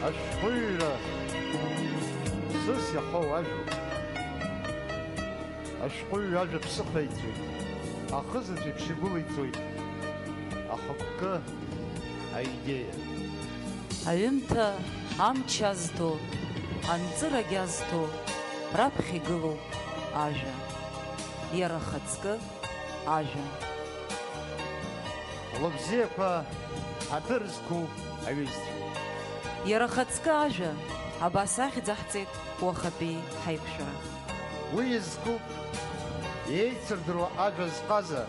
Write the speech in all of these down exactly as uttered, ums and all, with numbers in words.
Ашәҟәыҩҩра ԥсыс иахоу ажәоуп. Ашәҟәыҩҩы ажәа ԥсыхәа иҵоит, ахызаҵә еиԥш игәылеиҵоит ахықәкы, аидеиа. Аҩымҭа амч азҭо, анҵырагь азҭо, раԥхьа игылоуп ажәа. Иара ахаҵкы ажәа. Лыбзиақәа ҳаҭыр зқәу аҩызцәа. Иара ахаҵкы ажәа, абас ахьӡ аҳҵеит уахатәи ҳаиқәшәара. Уи изкуп еицырдыруа ажәа зҟаза,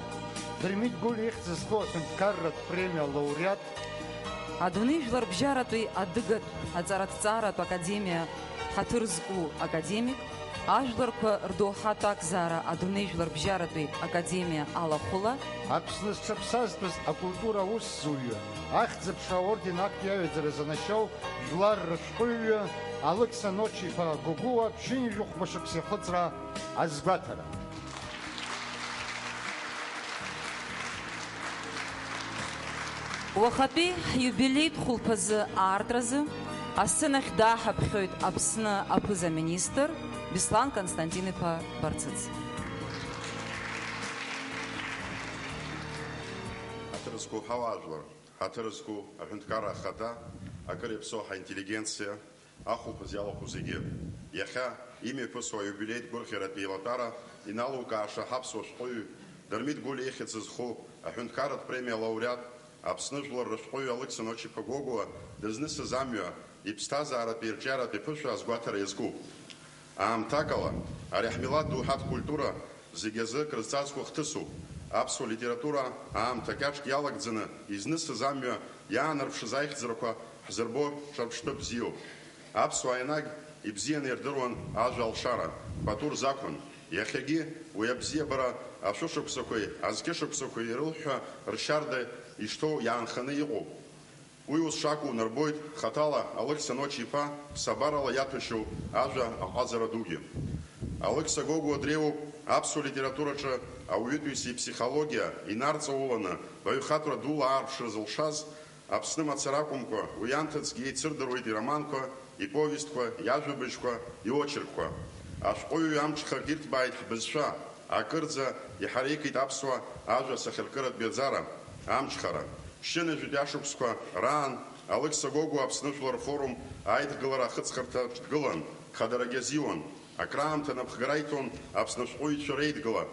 Дырмит Гәлиа ихьӡ зху аҳәынҭқарратә премиа лауреат, Адунеи жәларбжьаратәи адыгатә аҵараҭҵааратә академиа ҳаҭыр зку академик, ажәларқәа рдоуҳатә акзаара адунеи жәларбжьаратәи академиа алахәыла, Аԥсны зҽаԥсазтәыз акультура аусзуҩы, ахьӡ-аԥша аорден актәи аҩаӡара занашьоу жәлар рышәҟәыҩҩы Алықьса Ночи-иԥа Гогәуа ԥшьынҩажәи хәба шықәса ихыҵра азгәаҭара. Уахатәи ҳиубилеитә хәылԥазы аартразы асценахь дааҳаԥхьоит Аԥсны аԥыза-министр Беслан Константин-иԥа Барцыц. Ҳаҭыр зқәу ҳауаажәлар, ҳаҭыр зқәу аҳәынҭқарра ахада, акыр иаԥсоу ҳаинтеллигенциа, ахәылԥаз иалахәу зегьы. Иахьа имҩаԥысуа аиубилеитә гәырӷьаратә еилатәара иналукааша ҳаԥсуа шәҟәыҩҩы Дырмит Гәлиа ихьӡ зху аҳәынҭқарратә премиа алауреат, Аԥсны жәлар рышәҟәыҩҩы Алықьса Ночи-иԥа Гогәуа дызнысыз амҩа, иԥсҭазааратәи ирҿиаратәи ԥышәа азгәаҭара иазкуп. Аамҭакала, ари ҳмилаҭ ду ҳаҭ культура зегьы азы крызҵазкуа хҭысуп. Аԥсуа литература аамҭа кьаҿк иалагӡаны изнысыз амҩа иаанарԥшыз аихьӡарақәа ҳзырбо ҿырԥштәы бзиоуп. Аԥсуаа енагь ибзианы ирдыруан ажәа алшара, пату рзақәын. Иахьагьы уи абзиабара ашәышықәсақәеи азқьышықәсақәеи ирылҳәа ршьарда ишҭоу иаанханы иҟоуп. Уи ус шакәу унарбоит, хаҭала Алықьса Ночи-иԥа ԥсабарала иаҭәашьоу ажәа аҟазара дугьы. Алықьса Гогәуа дреиуоуп аԥсуа литератураҿы ауаҩытәыҩса иԥсихологиа инарҵауланы баҩхатәра дула аарԥшра зылшаз, Аԥсны мацара акәымкәа, уи анҭыҵгьы еицырдыруеит ироманқәа, иповестқәа, иажәабжьқәа, иочеркқәа. Ашәҟәыҩҩы амҽхак ирҭбааит ҳбызшәа, акырӡа иҳареикит аԥсуа ажәа асахьаркыратә ҩаӡара, амҽхара. Шьынажәытәи ашықәсқәа раан Алықьса Гогәуа Аԥсны Жәлар Форум аидгылара ахыҵхырҭаҿ дгылан, хадарагьы азиуан. Акраамҭа напхгара иҭон Аԥсны ашәҟәыҩҩцәа реидгыла,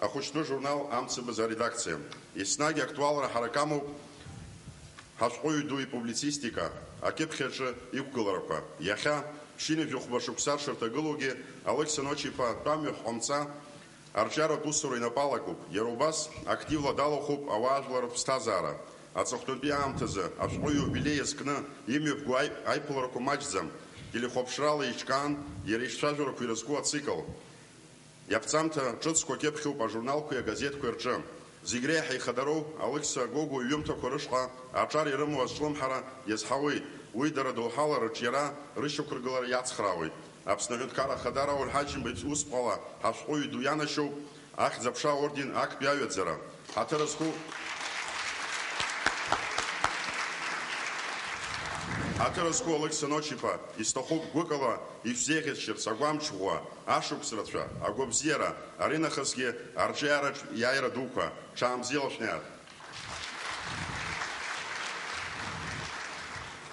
ахәыҷтәы журнал Амцабз аредакциа. Еснагь актуалра ҳарак амоуп ҳашәҟәыҩҩы ду ипублицистика акьыԥхь аҿы иқәгыларақәа. Иахьа, ԥшьынҩажәи хәба шықәса дшырҭагылоугьы, Алықьса Ночи-иԥа тәамҩахә ҟамҵа, арҿиаратә усура инапы алакуп. Иара убас активла далахәуп ауаажәларратә ԥсҭазаара. Аҵыхәтәантәи аамҭазы ашәҟәы иубилеи иазкны имҩаԥгоу аи-, аиԥыларақәа маҷӡам. Телехәаԥшрала еиҿкаан иара ишцәажәарақәа ирызку ацикл. Иаԥҵамҭа ҿыцқәа кьыԥхьуп ажурналқәеи агазеҭқәеи рҿы. Зегь реиҳа ихадароу Алықьса Гогәуа иҩымҭақәа рышҟа аҿар ирымоу азҿлымҳара иазҳауеит, уи дара доуҳала рыҿиара, рышьақәыргылара иацхраауеит. Аԥсны Аҳәынҭқарра Ахада Рауль Ҳаџьымба иԥс-, усҟала ҳашәҟәыҩҩы ду ианашьоуп Ахьӡ-аԥша аорден актәи аҩаӡара. Ҳаҭыр зқәу, ҳаҭыр зқәу Алықьса Ночи-иԥа, исҭахуп гәыкала ишәзеиӷьасшьарц агәамч ӷәӷәа, ашықәс рацәа, агәабзиара, аринахысгьы арҿиараҿ иааира дуқәа, ҽаамзиала шәнеиааит.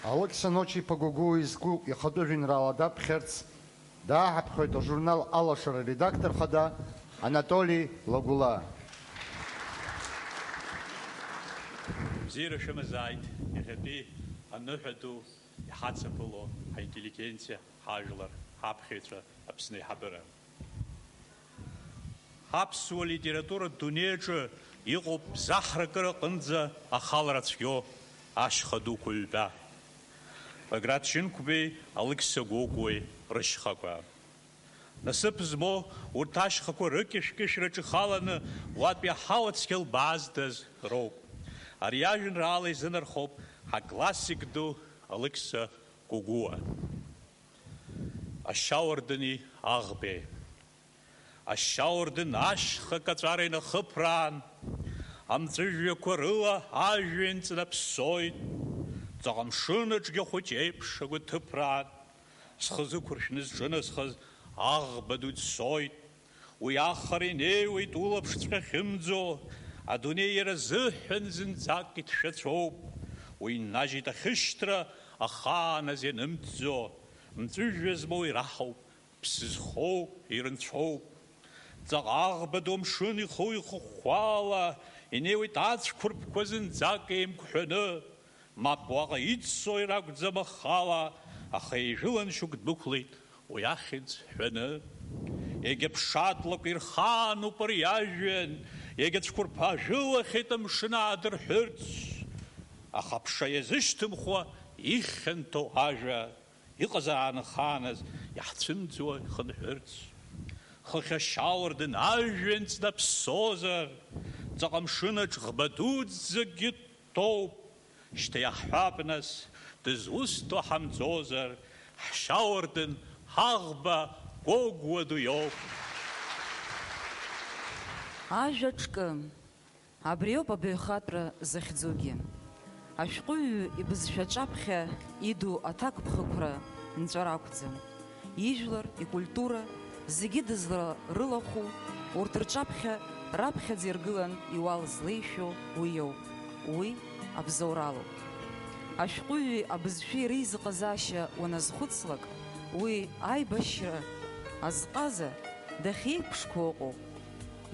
Алықьса Ночи-иԥа Гогәуа изку ихатәы жәеинраала даԥхьарц дааҳаԥхьоит ажурнал Алашара аредактор хада Анатоли Лагәлаа. Бзиара шәымазааит, иахьатәи аныҳәа ду иҳацаԥыло ҳаинтеллигенциа, ҳажәлар, ҳаԥхьаҩцәа, Аԥсны аиҳабыра. Ҳаԥсуа литературатә дунеи аҿы иҟоуп заҳра акыр аҟынӡа ахалара цәгьоу ашьха дуқәа ҩба, Баграт Шьынқәбеи Алықьса Гогәуеи рышьхақәа. Насыԥ змоу урҭ ашьхақәа рыкьышә-кьышәраҿы ихаланы уатәи аҳауа цқьа лбаазтәыз роуп. Ари ажәеинраала изынархоуп ҳаклассик ду Алықьса Гогәуа. Ашьауардыни аӷбеи. Ашьауардын ашьха каҵәара инахыԥраан, амҵәыжәҩақәа рыла ажәҩан ҵнаԥсоит. Ҵаҟа мшынаҿгьы ахәыҷ еиԥш агәы ҭыԥраан, схы зықәыршәны зҿынасхаз аӷба ду дцоит. Уи ахара инеиуеит улаԥшҵәҟьа ахьымӡо, адунеи иара зыҳәан зынӡак иҭшәацәоуп. Уи иннажьит ахьышьҭра ахааназ ианымҵӡо, мҵәыжәҩа змоу ираҳауп, ԥсы зхоу ирынцәоуп. Ҵаҟа аӷба ду амшын иху ихыхәхәала, инеиуеит ацәқәырԥқәа зынӡак еимгәҳәаны. Мап уаҟа идсо иракәӡам ахала, аха еижәылан шьоук дәықәлеит уи ахьӡ ҳәаны. Егьа ԥшатлакә ирхаануп ари ажәҩан, егьа цәқәырԥа жәылахьеит амшын аадырҳәырц. Аха аԥша иазышьҭымхуа ихьанҭоу ажәа, иҟазаарын ахааназ иаҳцәымӡуа ихынҳәырц. Хыхь ашьауардын ажәҩан ҵнаԥсозар, ҵаҟа мшынаҿ ӷба дуӡӡакгьы ҭоуп, шьҭа иаҳҳәап, нас, дызусҭоу ҳамӡозар, ҳшьауардын ҳаӷба Гогәуа ду иоуп. Ажәа ҿкы. Абриоуп абаҩхатәра захьӡугьы. Ашәҟәыҩҩы ибызшәа аҿаԥхьа иду аҭакԥхықәра нҵәар акәӡам. Ижәлар, икультура, зегьы дызларылахәу, урҭ рҿаԥхьа раԥхьаӡа иргылан иуал злеишәо уи иоуп, уи абзоуралоуп. Ашәҟәыҩҩи абызшәеи реизыҟазаашьа уаназхәыцлак, уи аибашьра азҟаза дахьеиԥшқәоу ыҟоуп.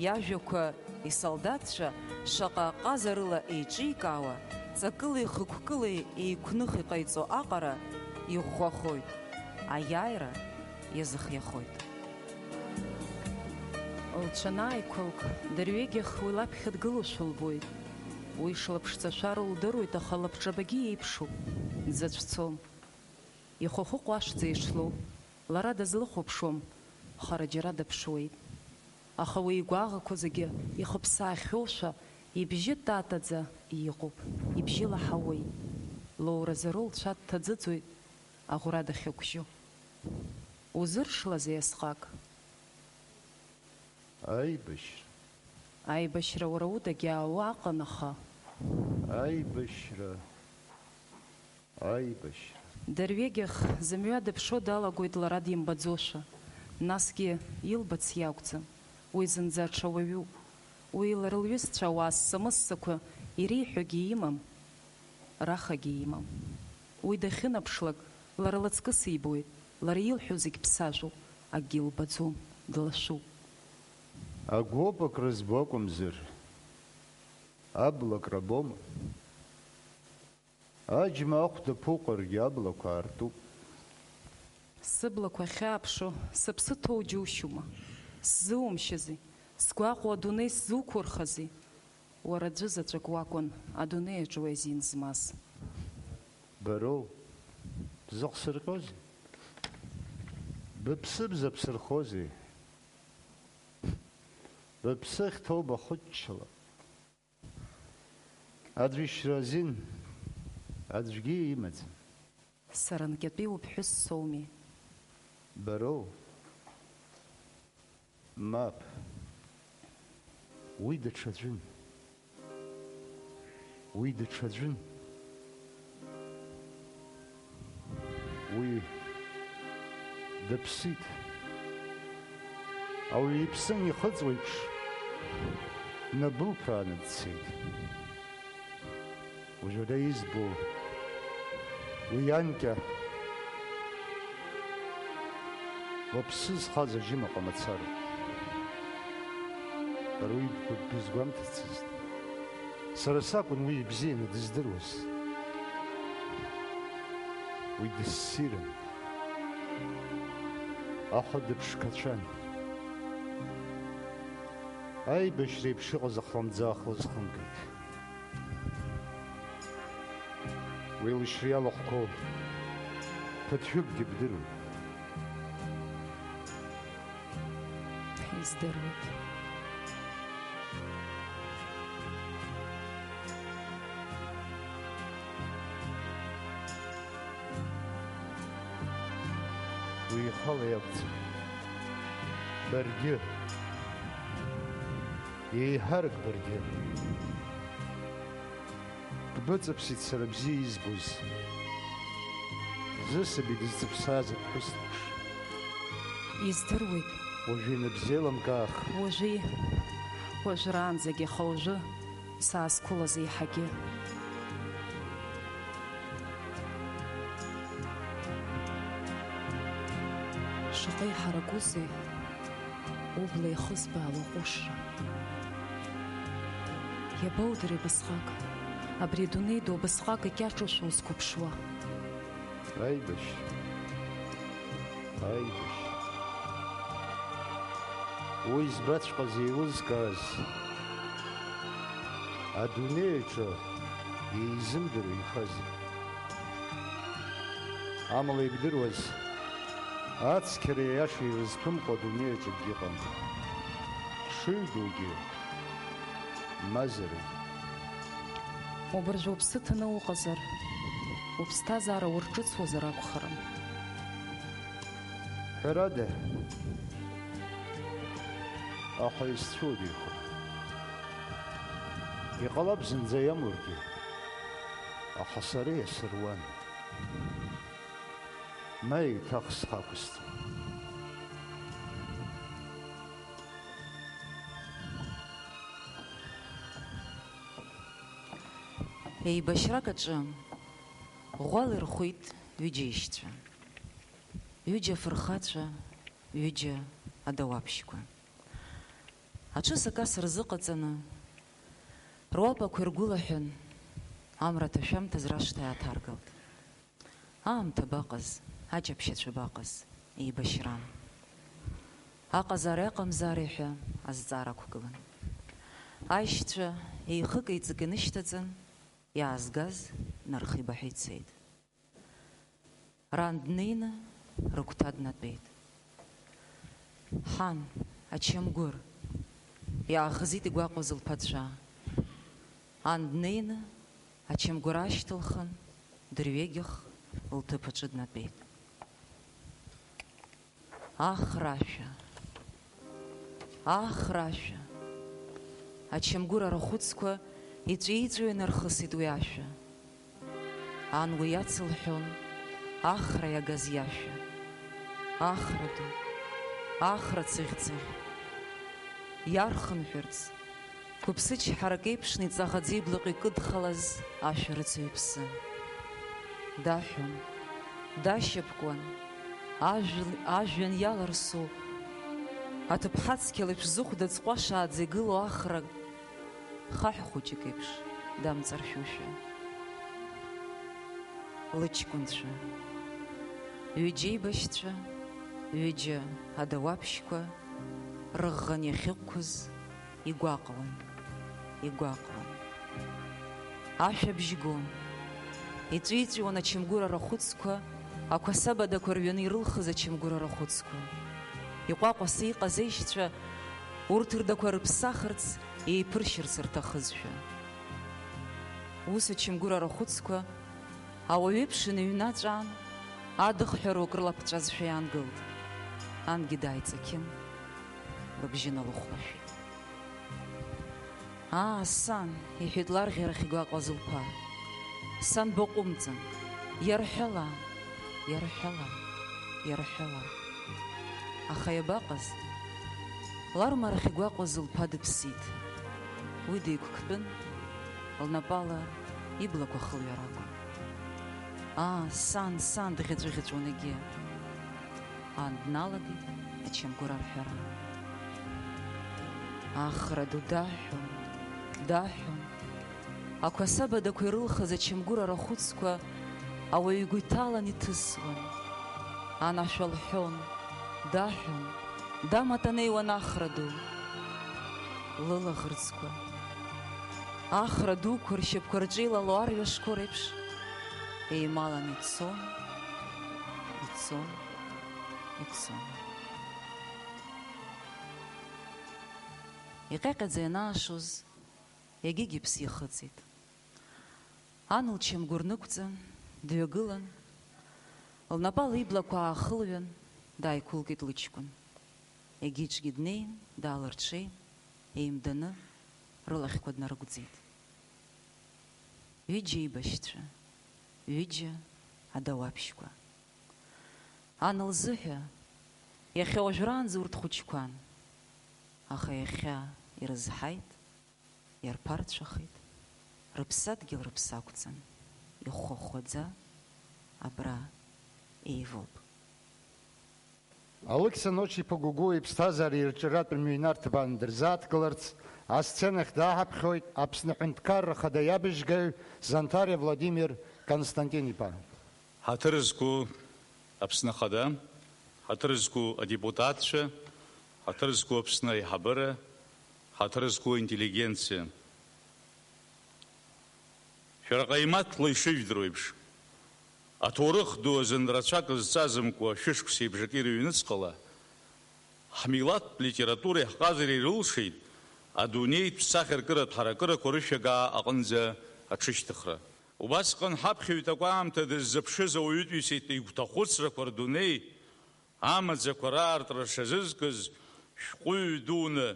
Иажәақәа исолдаҭцәа шаҟа ҟазарыла еиҿикаауа, ҵакылеи хықәкылеи еиқәных иҟаиҵо аҟара иӷәӷәахоит, аиааира иазыхиахоит. Лцәа анааиқәылк, дырҩегьых уи лаԥхьа дгылошәа лбоит. Уи шлаԥшҵашәара лдыруеит, аха лабҿабагьы иеиԥшуп, дзацәцом. Ихәахәа ҟәашӡа ишлоу, лара дазлыхәаԥшуам, хара џьара дыԥшуеит. Аха уи игәаӷақәа зегьы ихыԥсаахьоушәа, ибжьы татаӡа иҟоуп, ибжьы лаҳауеит. Лоуразоуроу лцәа дҭаӡыӡоит, аӷәра дахьықәжьу. Узыршлазеи асҟак? Аибашьра. Аибашьра уара удагь аауа аҟан, аха. Аибашьра. Аибашьра. Дырҩегьых зымҩа дыԥшуа далагоит лара димбаӡошәа. Насгьы илбац иакәӡам. Уи зынӡа аҽа уаҩуп. Уи лара лҩызцәа ауаа ссамыссақәа иреиҳәогьы имам, рахагьы имам. Уи дахьынаԥшлак, лара лыҵкыс ибоит, лара илҳәо зегь ԥсажәоуп, акгьы илбаӡом, длашәуп. Агәоуп акрызбо акәымзар, абла акрабома? Аџьма ахәда ԥуҟаргьы аблақәа аартуп. Сыблақәа ахьааԥшо, сыԥсы ҭоу џьушьома? Сзыумшьызи? Сгәаҟуа адунеи сзуқәурхази? Уара аӡәы заҵәык уакәын адунеи аҿы уи азин змаз. Бароу, бзыҟсырҟьозеи? Быԥсы бзаԥсырхозеи? Быԥсы ахьҭоу бахыччалап. Аӡәишьра азин аӡәгьы имаӡам. Сара анкьатәи уԥҳәыс соуми? Бароу? Мап. Уи даҽаӡәын. Уи даҽаӡәын. Уи дыԥсит. Ауаҩы иԥсы анихыҵуеиԥш, днабылԥрааны дцеит. Уажәада избо уи анкьа уаԥсы зхаз аџьымаҟа мацароуп. Бара уи бгәы бызгәамҭацызт. Сара сакәын уи ибзианы дыздыруаз. Уи дыссирын. Ахәа дыԥшқацәан. Аибашьра еиԥш иҟаз ахлымӡаах лызхымгеит. Уи лышьра иалахәқәоу ԥыҭҩыкгьы бдыруеит. Издыруеит. Уи ихала иакәӡам. Баргьы. Еиҳарак баргьы. Быҵаԥсит сара бзиа избоз. Зысаби дызҵыԥсааз аԥҳәыс леиԥш. Издыруеит. Уажәы иныбзеилымкаах. Уажәы, уажәраанӡагь, аха уажәы саазқәылаз еиҳагьы. Шаҟа иҳаракузеи убла ихызбаауа аҟәышра! Иабоудыри убасҟак, абри адунеи ду убасҟак икьаҿушәа узқәыԥшуа? Аибашьра, аибашьра. Уи збаҵәҟьаз еилызкааз, адунеи аҿы еизымдыруа ихазеи? Амала ибдыруаз, ацқьара иаша ирызҭәымкәа адунеи аҿы акгьы ыҟам. Ҳшыҩдугьы, мазарагьы. Убыржәы уԥсы ҭаны уҟазар, уԥсҭазаара урҿыцуазар акәхарын. Ҳәарада, аха исцәудихом. Иҟалап зынӡа иамургьы, аха сара иасыруан. Ма еиҭах схы ақәысҵон. Еибашьрак аҿы ӷәӷәала ирхәит ҩыџьа ишьцәа, ҩыџьа афырхацәа, ҩыџьа адауаԥшьқәа. Аҽы сакас рзыҟаҵаны, руапақәа иргәылаҳәан, амра аҭашәамҭаз рашҭа иааҭаргалт. Аамҭа абаҟаз, аҷаԥшьацәа абаҟаз, еибашьран. Аҟазаари аҟамзаари ҳәа азҵаара ақәгылан. Аишьцәа еихык-еиҵык инышьҭаҵан, иаазгаз нархибаҳәа ицеит. Ран днеины рыгәҭа днатәеит. Ҳан, ачамгәыр, иаахызит игәаҟуаз лԥацәа. Ан днеины ачамгәыр аашьҭылхын, дырҩегьых лҭыԥ аҿы днатәеит. Ахрашәа! Ахрашәа! Ачамгәыр арахәыцқәа иҵәиҵәуа инархысит уи ашәа. Ан уи иацылҳәон ахра иагаз иашәа. Ахра ду, ахра цыӷьцыӷь, иархынҳәырц, Қәыԥсычҳарак еиԥшны иҵаӷаӡа иблаҟьо икыдхалаз ашәарыцаҩ иԥсы. Даҳәон, дашьапкуан, ажәл-, ажәҩан иаларсу аҭыԥҳацқьа леиԥш зыхәда ӡҟәашааӡа игылоу ахра хаҳә хәыҷык еиԥш дамҵаршәушәа. Лыҷкәынцәа, ҩыџьа еибашьцәа, ҩыџьа адауаԥшьқәа рыӷӷан иахьықәқәыз, игәаҟуан, игәаҟуан. Ашәабжь гон. Иҵәиҵәуан ачамгәыр арахәыцқәа, ақәасаб адақәа рҩаны ирылхыз ачамгәыр арахәыцқәа. Иҟәаҟәаса иҟаз аишьцәа урҭ рдақәа рыԥсахырц, еиԥыршьырц рҭахызшәа. Ус ачамгәыр арахәыцқәа ауаҩы еиԥш иныҩнаҵәаан, адыхҳәа руак рылаԥҵәазшәа иаангылт. Ангьы дааиҵақьын, лыбжьы налыхәлашәеит. Аа, сан, иҳәеит ларӷьарахь игәаҟуаз лԥа, сан баҟәымҵын, иарҳәала, иарҳәала, иарҳәала. Аха иабаҟаз? Лармарахь игәаҟуаз лԥа дыԥсит. Уи деиқәктәын, лнапала иблақәа хылҩар акәын. Аа, сан, сан, дӷьаҵәыӷьаҵәуан егьи. Ан дналагеит ачамгәыр арҳәара. Ахра ду даҳәон, даҳәон. Ақәасаб адақәа ирылхыз ачамгәыр арахәыцқәа ауаҩы игәы иҭалан иҭысуан. Анашәа лҳәон, даҳәон, даматанеиуан ахра ду. Лылаӷырӡқәа, ахра дуқәа ршьапқәа рҿы илало арҩашқәа реиԥш, еималан ицон, ицон, ицон. Иҟьаҟьаӡа ианаашоз, егьигьы иԥсы ихыҵит. Ан лчамгәыр нықәҵан, дҩагылан, лнапала иблақәа аахылҩан, дааиқәылкит лыҷкәын. Егьиҿгьы днеин, даалырҽеин, еимданы, рылахьқәа днарыгәӡит. Ҩыџьа еибашьцәа, ҩыџьа адауаԥшьқәа. Ан лзыҳәа, иахьа уажәраанӡа урҭ хәыҷқәан, аха иахьа ирызҳаит, иарԥарцәахеит, рыԥсадгьыл рыԥсы ақәҵан, ихәхәа-хәхәаӡа абра еивоуп. Алықьса Ночи-иԥа Гогәуа иԥсҭазаара ирҿиаратә мҩа инарҭбааны дырзааҭгыларц асценахь дааҳаԥхьоит Аԥсны аҳәынҭқарра Ахада иабыжьгаҩ Занҭариа Владимир Константин-иԥа. Ҳаҭыр зқәу Аԥсны Ахада, ҳаҭыр зқәу адепутатцәа, ҳаҭыр зқәу Аԥсны аиҳабыра, ҳаҭыр зқәу интеллигенциа. Шәара ҟаимаҭла ишыжәдыруа еиԥш, аҭоурых ду азын рацәак зҵазымкуа шәышықәсеиԥш акыр иҩныҵҟала, ҳмилаҭтә литературеи ҳҟазареи ирылшеит адунеитә сахьаркыратә ҳаракырақәа рышәагаа аҟынӡа аҽышьҭыхра. Убасҟан ҳаԥхьаҩ такәаамҭа дыззыԥшыз ауаҩытәыҩса игәҭахәыцрақәа рдунеи, амаӡақәа раартра шазызкыз шәҟәыҩҩ дуны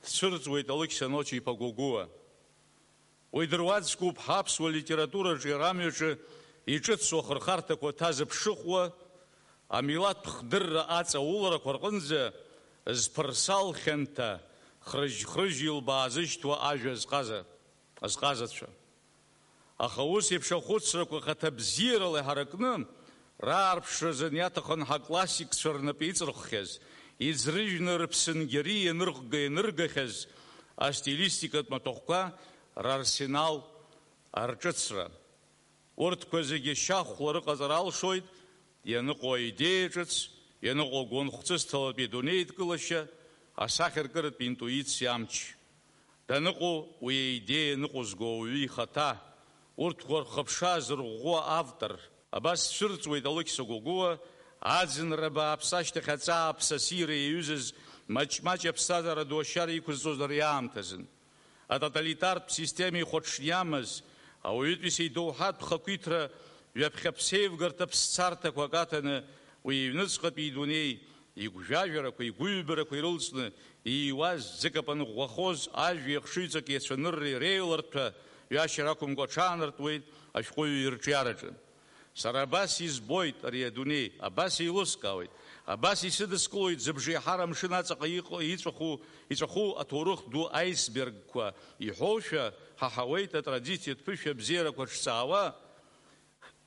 дцәырҵуеит Алықьса Ночи-иԥа Гогәуа. Уи дыруаӡәкуп ҳаԥсуа литератураҿы иара амҩаҿы иҿыцу ахырхарҭақәа ҭазыԥшыхуа, амилаҭтә хдырра аҵауларақәа рҟынӡа зԥырсал хьанҭа хрыжь-хрыжь илбаазышьҭуа ажәа зҟаза, зҟазацәа. Аха ус еиԥш ахәыцрақәа хаҭабзиарала иҳаракны, раарԥшразын иаҭахын ҳаклассикцәа рнапы иҵырххьаз, иӡрыжәны рыԥсынгьари ианырхга-ианыргахьаз астилистикатә маҭәахәқәа рарсенал арҿыцра. Урҭқәа зегьы шьахәла рыҟаҵара алшоит, ианыҟоу аидеиа ҿыц, ианыҟоу гәынхәҵысҭалатәи адунеидкылашьа, асахьаркыратә интуициа амч. Даныҟоу уи аидеиа ныҟәызго ауаҩы ихаҭа, урҭқәа рхыԥша зырӷәӷәо автор. Абас дцәырҵуеит Алықьса Гогәуа, аӡынра бааԥс ашьҭахь аҵаа-аԥса асира иаҩызаз маҷ-маҷ аԥсҭазаара ду ашьара иқәызҵоз ари аамҭазын. Атоталитартә система ихәаҽ иамаз, ауаҩытәыҩса идоуҳатә хақәиҭра ҩаԥхьа ԥсеивгарҭа ԥсцарҭақәак аҭаны, уи иҩныҵҟатәи идунеи, игәжәажәарақәа, игәыҩбарақәа ирылҵны, ииуаз, ӡыкапан ӷәӷәахоз ажәеи ахшыҩҵак иацәанырреи реиларҭәа ҩашьара ақәымкәа аҽаанартуеит ашәҟәыҩҩы ирҿиараҿы. Сара абас избоит ари адунеи, абас еилыскаауеит, абас исыдыскылоит зыбжеиҳара амшын аҵаҟа иҟ-, иҵәаху, иҵәаху аҭоурых ду аисбергқәа иҳәоушәа, ҳаҳауеит атрадициатә ԥышәа бзиарақәа ҿҵаауа,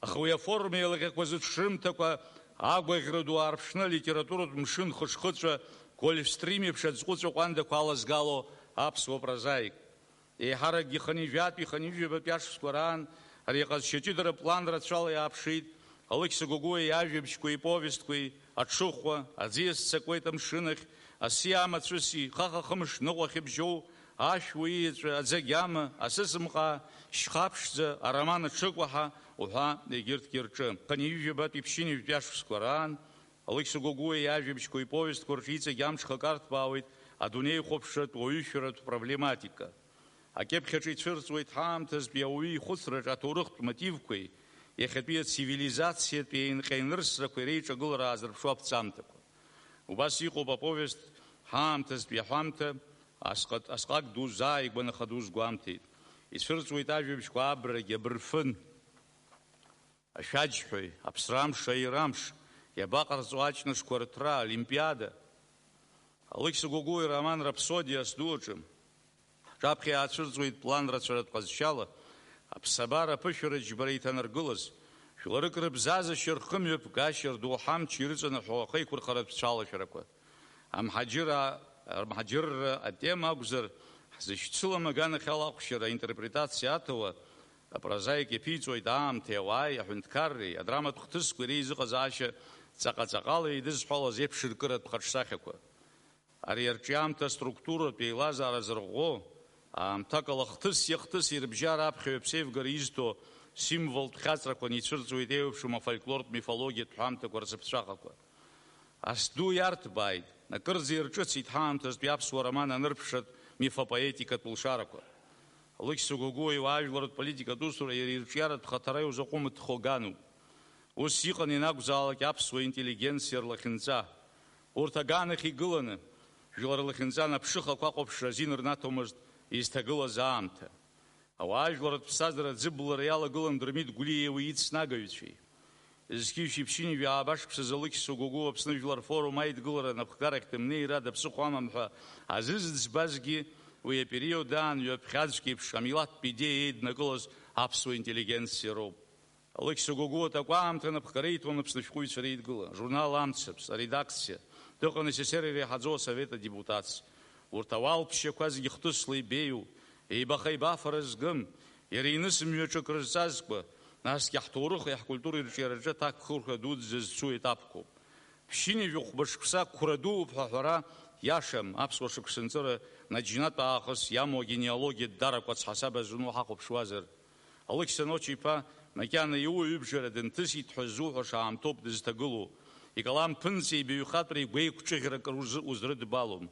аха уи аформа еилҟьақәа зыҽрымҭакәа агәаӷьра ду аарԥшны алитературатә мшын хышхыҵәа Гольфстрим еиԥш аӡҟәыҵәа ҟәандақәа алазгало аԥсуа прозаик. Еиҳаракгьы хынҩажәатәи хынҩажәабатәи ашықәсқәа раан ари аҟазшьа ҷыдара план рацәала иааԥшит, Алықьса Гогәуа иажәабжьқәеи иповестқәеи, Аҽыхәа, Аӡиас ццакуеит амшын ахь, Асиа амацәыси, Хаха хымш ныҟәа ахьыбжьоу, Ашәуа иеҵәа, Аӡагьама, Асысымҟаа, Шьха ԥшӡа, ароман Аҽыкәаҳа уҳәа егьырҭгьы рҿы. Хынҩажәабатәи ԥшьынҩажәтәи ашықәсқәа раан Алықьса Гогәуа иажәабжьқәеи иповестқәа рҿы иҵегь амҽхак арҭбаауеит адунеихәаԥшратә уаҩышәаратә проблематика. Акьыԥхь аҿы ицәырҵуеит ҳаамҭазтәи ауаҩы ихәыцраҿы аҭоурыхтә мотивқәеи иахьатәи ацивилизациатәи еинҟьа-еинырсрақәеи реиҿагылара аазырԥшу аԥҵамҭақәа. Убас иҟоуп аповест ҳаамҭазтәи аҳәамҭа, асҟат-, асҟак ду зааигәан аха ду згәамҭеит. Ицәырҵуеит ажәабжьқәа абрагь абырфын. Ашәаџьҳәаҩ, аԥсра амш, аира амш, иабаҟарҵо аҷнышқәа рыҭра, Олимпиада? Алықьса Гогәуа ироман Рапсодиа асду аҿы ҳҿаԥхьа иаацәырҵуеит план рацәаратә ҟазшьала, аԥсабара аԥышәара џьбара иҭанаргылаз, жәларык рыбзазашьа, рхымҩаԥгашьа, рдоуҳа амч ирыҵанаҳәо ахеиқәырхаратә цәалашәарақәа. Амҳаџьыраа, амҳаџьырра атема акәзар, ҳзышьцылам аганахьала ахәшьара аинтерпретациа аҭауа, апрозаик иаԥиҵоит аамҭеи ауааи, аҳәынҭқарреи, адраматә хҭысқәеи реизыҟазаашьа ҵаҟа-ҵаҟала еидызҳәалаз еиԥшыркыратә хаҿсахьақәа. Ари арҿиамҭа аструктуратә еилазаара зырӷәӷәо, аамҭак ала хҭыси ахҭыси рыбжьара аԥхьаҩ аԥсеивгара изҭо символтә хьаҵрақәа ницәырҵуеит еиуеиԥшым афольклортә мифологиатә ҳәамҭақәа рцыԥҵәахақәа. Асду иарҭбааит, акырӡа ирҿыцит ҳаамҭазтәи аԥсуа роман анырԥшратә мифопоетикатә лшарақәа. Алықьса Гогәуа иуаажәларратә политикатә усура иара ирҿиаратә хаҭара иузаҟәымыҭхо агануп. Ус иҟан ианакәзаалак аԥсуа интеллигенциа рлахьынҵа. Урҭ аганахь игыланы, жәлар рлахьынҵа анаԥшыхақәа ахәаԥшра азин рнаҭомызт изҭагылаз аамҭа. Ауаажәларратә ԥсҭазаара аӡыблара иалагылан Дырмит Гәлиа уи ицнагаҩцәеи. Зқьи жәшәи ԥшьынҩажәи ааба шықәсазы Алықьса Гогәуа Аԥсны Жәлар Форум аидгылара анапхгарахь дымнеир ада ԥсыхәа амам ҳәа азы зыӡбазгьы уи апериод аан ҩаԥхьа аӡәк еиԥш амилаҭтә идеиа еиднакылоз аԥсуа интеллигенциа роуп. Алықьса Гогәуа аҭак аамҭа анапхгара иҭон Аԥсны ашәҟәыҩҩцәа реидгыла, журнал Амцаԥс, аредакциа, дыҟан С С Р иреиҳаӡоу асовет адепутатс. Урҭ ауалԥшьақәа зегьы хҭысла ибеиоу, еибаха-еибафара згым, иара иныс мҩаҿык рызҵазкуа, насгьы ҳҭоурыхи ҳкультуреи рҿиараҿы аҭакԥхықәра дуӡӡа зцу етапқәоуп. Ԥшьынҩажәи хәба шықәса қәра дууп ҳәа аҳәара иашам, аԥсуа шықәсанҵыра наџьнатә аахыс иамоу агенеалогиатә дарақәа ацҳасаб азыну ҳахәаԥшуазар. Алықьса Ночи-иԥа макьана иуаҩыбжара дынҭысит ҳәа ззуҳәаша аамҭоуп дызҭагылоу. Икалам ԥынҵа ибаҩхатәра игәеиқәҿыӷьра акыр узы-, узрыдбалом.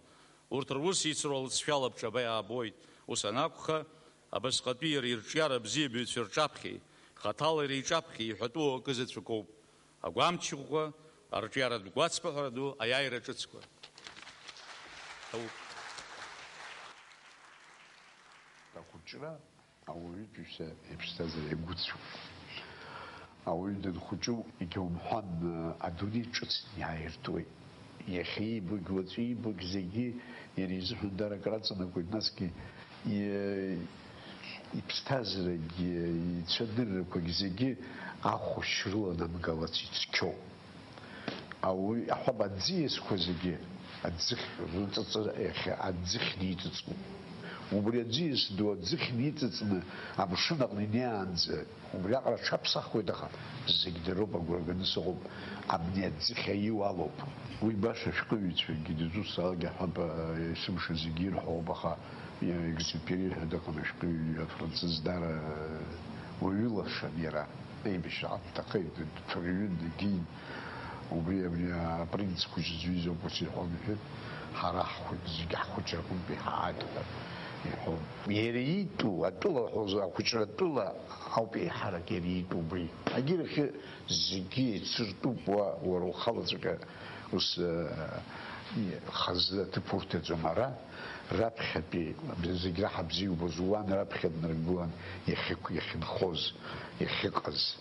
Урҭ рус еицыруа лҵшәала бҿаба иаабоит. Ус анакәха, абасҟатәи иара ирҿиара абзиабаҩцәа рҿаԥхьеи, хаҭала иара иҿаԥхьеи иҳәатәу акы заҵәыкоуп. Агәамчхәқәа, арҿиаратә гәацԥыҳәара ду, аиааира ҿыцқәа. Ауп. Ахәыҷра ауаҩытәыҩса иԥсҭазаара иагәыцәуп. Ауаҩы данхәыҷу, егьаумҳәан, адунеи ҿыцны иааиртуеит. Иахьа иибогь, уаҵәы иибогь зегьы иара изыҳәан даара акраҵанакуеит, насгьы и-, иԥсҭазаарагьы, ицәаныррақәагь зегьы ахәшь рыла намгалац ицқьоуп. Ауаҩы, аҳәап, аӡиасқәа зегьы аӡыхь рыҵаҵа иахьа аӡыхь ниҵыҵуп. Убри аӡиас ду аӡыхь ниҵыҵны амшын аҟны инеиаанӡа убриаҟара аҽаԥсахуеит, аха зегь дароуп агәра ганы сыҟоуп, абни аӡыхь аиуа алоуп. Уи баша ашәҟәыҩҩцәагьы дызусҭазаалак аҳәап, есымша зегьы ирҳәауп, аха Екзиупери ҳәа дыҟан ашәҟәыҩҩы афранцыз, даара уаҩы лашан иара. Аибашьра ҳамҭахеит, дҭырҩын, дагьин. Убри абри апринц хәыҷы зҩыз ауп ус иҳәон, иҳәеит, ҳара ҳхәыҷ, зегь ҳхәыҷра аҟынтә иҳааит ҳәа иҳәон. Иара иитәу атәыла ҳәа узы, ахәыҷра атәыла ауп еиҳарак иара иитәу убри. Агьырахьы зегьы еицыртәуп, уа, уара ухалаҵәҟьа ус, э, и-, хазы аҭыԥ урҭаӡом. Ара раԥхьатәи, абри зегь раҳа бзиа убоз, уан раԥхьа днаргылан иахьықә-, иахьынхоз, иахьыҟаз.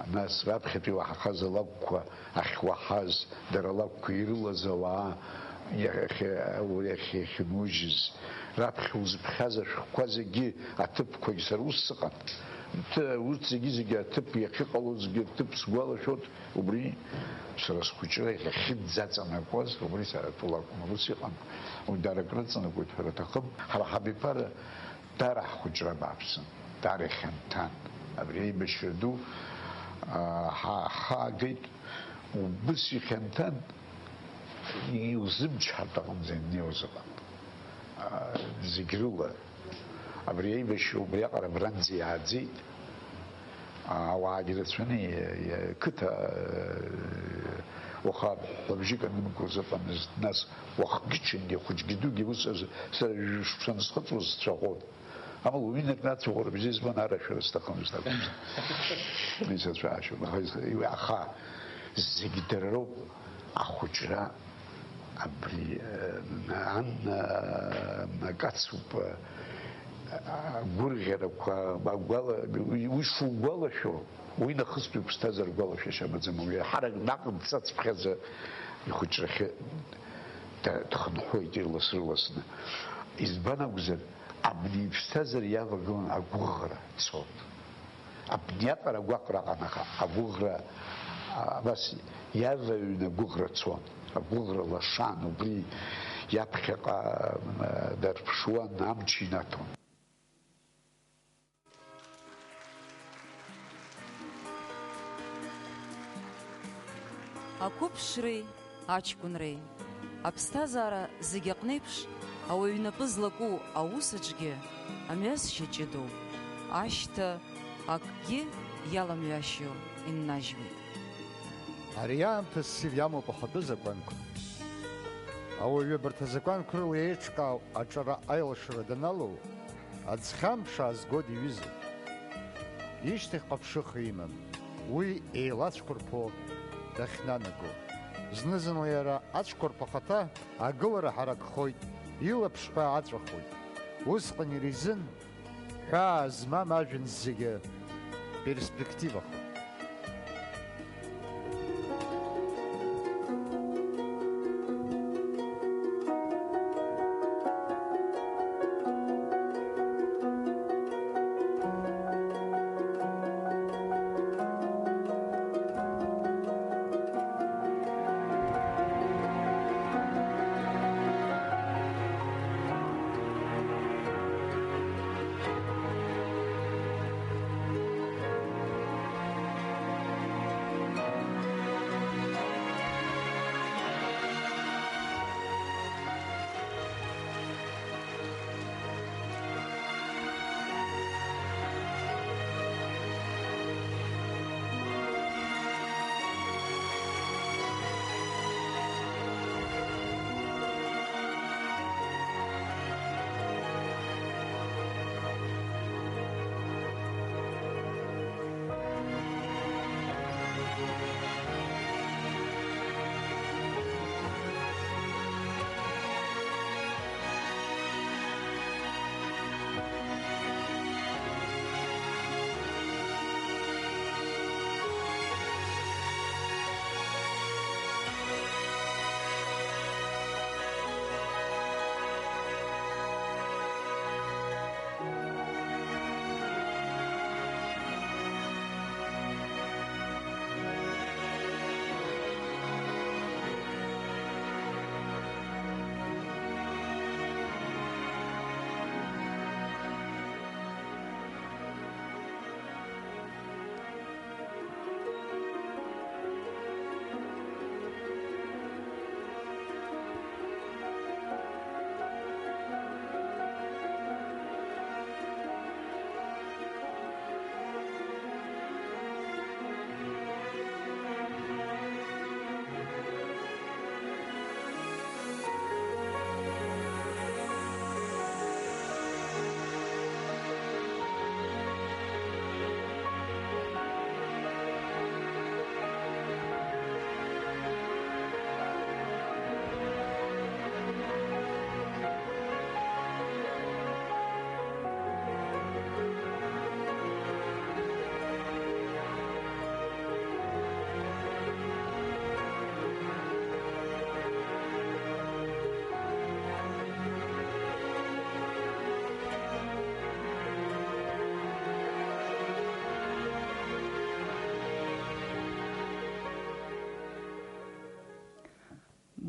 Нас раԥхьатәи уаҳахаз алакәқәа ахьуаҳаз, дара алакәқәа ирылаз ауаа иахьа, уи ахь иахьынужьыз, раԥхьа узыԥхьаз ашәҟәқәа зегьы, аҭыԥқәагь сара ус сыҟан. Т-, урҭ зегьы-зегьы аҭыԥ иахьыҟалозгьы аҭыԥ сгәалашәоит, убри сара схәыҷра иахьынӡаҵанакуаз, убри сара атәыла акәын, ус иҟан. Уи даара акрыҵанакуеит ҳәа аҭахым. Ҳара ҳабиԥара Даара ҳхәыҷра бааԥсын, даара ихьанҭан. Абри аибашьра ду, аа, ҳа-, ҳаагеит, убыс ихьанҭан, иузымчҳартә аҟынӡа иннеиуаз ыҟан. Аа, зегь рыла. Абри аибашьра убриаҟара абранӡа иааӡеит. Ауаагьы рацәаны, иа-, иа-, қыҭа, уаха ҳәҳәабжьык анымгоз ыҟамызт, нас уахгьы-ҽынгьы, хәыҷгьы-дугьы, ус азы, сара ҩажәа шықәса анысхыҵуаз сцәаӷәон. Амала уҩынрак нацәаӷәара бзиа збон, арашәара сҭахымызт акәымзар. Исацәаашьон, аха ис-, аха зегь дара роуп ахәыҷра. Абри, э, ан, э, акацуп, э, агәырӷьарақәа, агәала-, уи, уи шугәалашәо, уи нахыстәи уԥсҭазаара гәалашәашьа амаӡам, уи ҳарак наҟ дцацыԥхьаӡа ихәыҷрахьы да-, дхынҳәуеит ирлас-рыласны. Избан акәзар, абни иԥсҭазаара иавагылан агәыӷра цон. Абниаҟара агәаҟра аҟан, аха агәыӷра, а, абас иаваҩны агәыӷра цон. Агәыӷра лашан, убри иаԥхьаҟа, а, дарԥшуан, амч инаҭон. Ақәыԥшреи аҷкәынреи. Аԥсҭазаара зегь аҟнеиԥш, ауаҩ напы злаку аус аҿгьы амҩасшьа ҷыдоуп. Ашьҭа акгьы иаламҩашьо иннажьуеит. Ари аамҭа ссир иамоуп ахатәы закәанқәа. Ауаҩы абарҭ азакәанқәа рыла еиҿкаау аҿара аилашра даналоу, аӡхьамԥш аазгоит иҩыза. Ишьҭахьҟа ԥшыха имам, уи еилацәқәырԥо дахьнанаго. Зны-зынла иара ацәқәырԥ ахаҭа агылара ҳаракхоит, илаԥш ҳәа аҵәахоит. Усҟан иара изын Ҳәаа змам ажәҩан зегьы перспективахоит.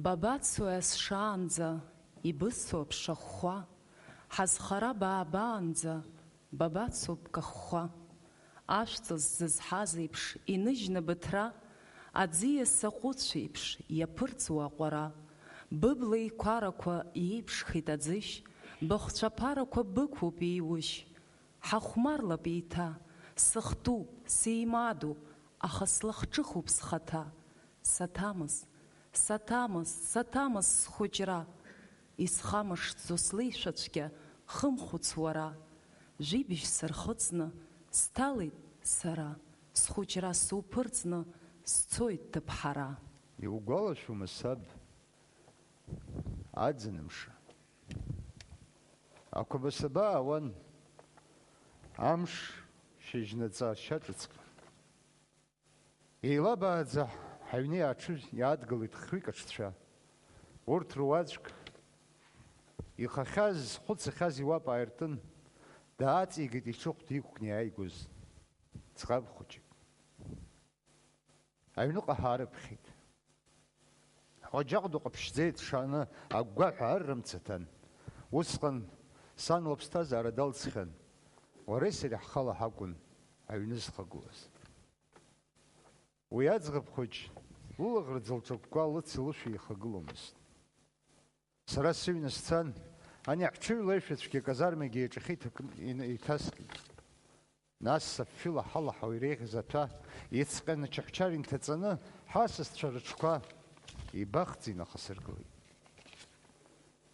Бабацои асшаанӡа ибысҭо аԥшахәхәа, ҳазхара баабаанӡа бабацо бкахәхәа? Ашәҵыс зызҳаз еиԥш иныжьны быҭра, аӡиас аҟәыцә еиԥш иаԥырҵуа аҟәара, быбла еиқәарақәа иеиԥшхеит аӡыжь, быхцәаԥарақәа бықәуп еиужь. Ҳахәмарлап еиҭа, сыхту, сеимадоу, аха слахҿыхуп схаҭа. Саҭамыз, саҭамыз, саҭамыз схәыҷра, исхамышҭӡо слеишәацәгьа хымхәыц уара. Жәибжь сырхыҵны сҭалеит сара, схәыҷра суԥырҵны сцоит ҭыԥҳара. Иугәалашәома, саб, аӡын мшы? Ақәабасаба аауан, амш шьыжьнаҵа ашьаҿыцҟьон. Еилабааӡа ҳаҩны иааҽыжә-, иаадгылеит хҩык аҽцәа. Урҭ руаӡәк ихахьаз, зхәыцахьаз иуапа ааиртын, дааҵигеит иҽыхәда иқәкны иааигоз ӡӷаб хәыҷык. Аҩныҟа ҳаарыԥхьеит. Ҳоџьаҟ ду ҟаԥшьӡа иҭшааны агәгәаҳәа арра мцаҭан. Усҟан сан лыԥсҭазаара далҵхьан. Уареи сареи ҳхала ҳакәын аҩны зхагылаз. Уи аӡӷаб хәыҷ лылаӷырӡ лҿыкәкәа лыци-лышәи ихагыломызт. Сара сыҩны сцан, ани аҽыҩлаҩшәацәгьа аказармагьы иаҿахьы иҭакны ин-, иҭаскит. Нас саффила ҳалаҳауа иреиӷьыз аҭәа иҵҟьаны чыҳәчар инҭаҵаны, ҳасасцәа рыҽқәа ибахӡа инахасыркылеит.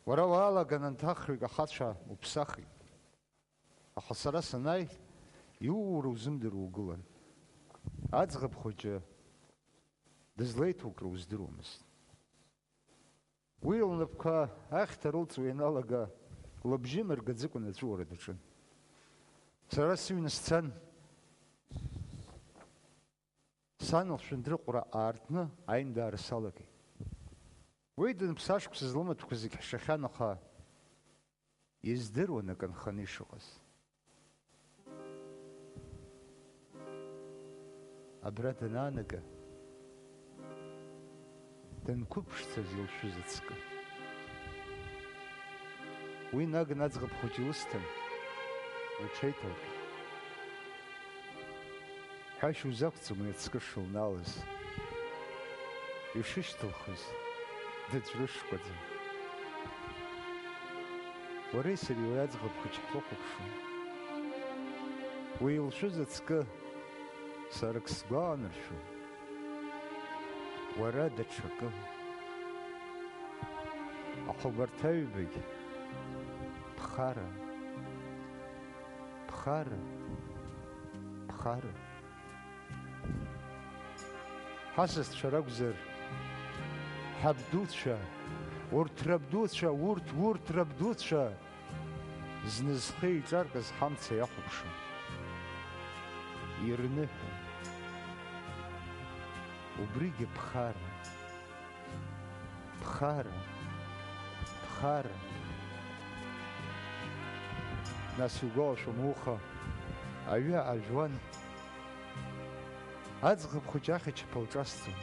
Уара уаалаган анҭ ахҩык ахацәа уԥсахит. Аха сара санааи, иуура узымдыруа угылан. Аӡӷаб хәыҷы дызлеиҭоукра уздыруамызт. Уи лнапқәа ахьҭа рылҵуа ианалага, лыбжьы мыргаӡакәа аҵәуара даҿын. Сара сыҩны сцан. Сан лшәындырҟәра аартны аиндаара салагеит. Уи даныԥсы ашықәса злымаҭәқәа зегь ҳшахьан, аха издыруан акы нханы ишыҟаз. Абра данаанага, данқәыԥшӡаз илшәыз ацкы. Уи наган аӡӷаб хәыҷ илысҭан, лҽеиҭалкит. Ҳәашьа узақәӡам уи ацкы шылнаалаз, ишышьҭылхыз дыҵәрышкәаӡа. Уареи сареи уи аӡӷаб хәыҷ ҳлыхәаԥшуан. Уи илшәыз ацкы сара ак сгәаланаршәон. Уара даҽакы. Аха убарҭ аҩбагь ԥхара, ԥхара, ԥхара. Ҳасасцәа ракәзар, ҳабдуцәа, урҭ рабдуцәа, урҭ, урҭ рабдуцәа, зны зхы еиҿаркыз ҳамца иахәаԥшуан. Ирныҳәон. Убригьы ԥхара. Ԥхара. Ԥхара. Нас иугәалашәом уха аҩы ажәуан. Аӡӷаб хәыҷ ахьчаԥа лҿасҵон.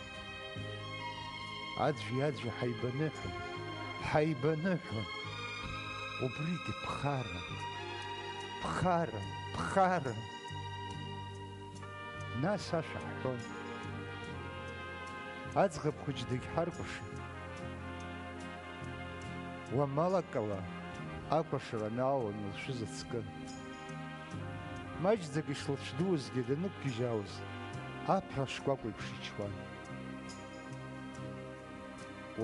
Аӡәи-аӡәи ҳаибаныҳәон, ҳаибаныҳәон. Убригьы ԥхара, ԥхара, ԥхара. Нас ашәа ҳҳәон. Аӡӷаб хәыҷ дагьҳаркәашеит. Уамалакала акәашара анаалон илшәыз ацкы. Маҷӡак ишлацәдуузгьы данықәгьежьаауаз, аԥра шкәакәа еиԥш ичуан.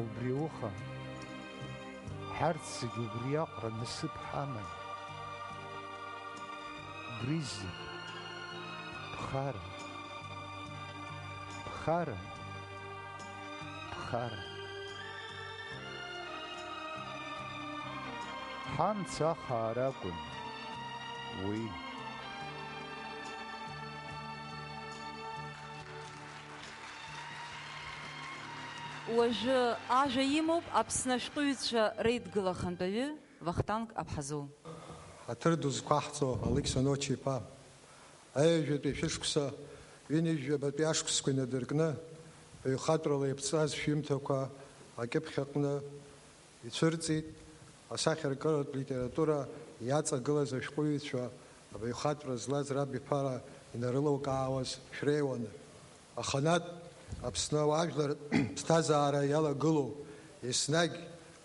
Убри ауха, ҳарҭ зегьы убри аҟара насыԥ ҳаман. Убри зегь ԥхара, ԥхара, ԥхара. Ҳамца ахаара акәын уи. Уажәы ажәа имоуп Аԥсны ашәҟәыҩҩцәа реидгыла ахантәаҩы Вахтанг Аԥҳазоу. Ҳаҭыр ду зқәаҳҵо Алықьса Ноча-иԥа, аҩажәатәи шәышықәса, ҩынҩажәабатәи ашықәсқәа инадыркны, ҩхатәрала иаԥҵаз шәҩымҭақәа акьыԥхь аҟны ицәырҵит, асахьаркыратә литература иаҵагылаз ашәҟәыҩҩцәа абаҩхатәра злаз рабиԥара инарылукаауаз шәреиуаны. Аханатә Аԥсны ауаажәлар ԥсҭазаара иалагылоу, еснагь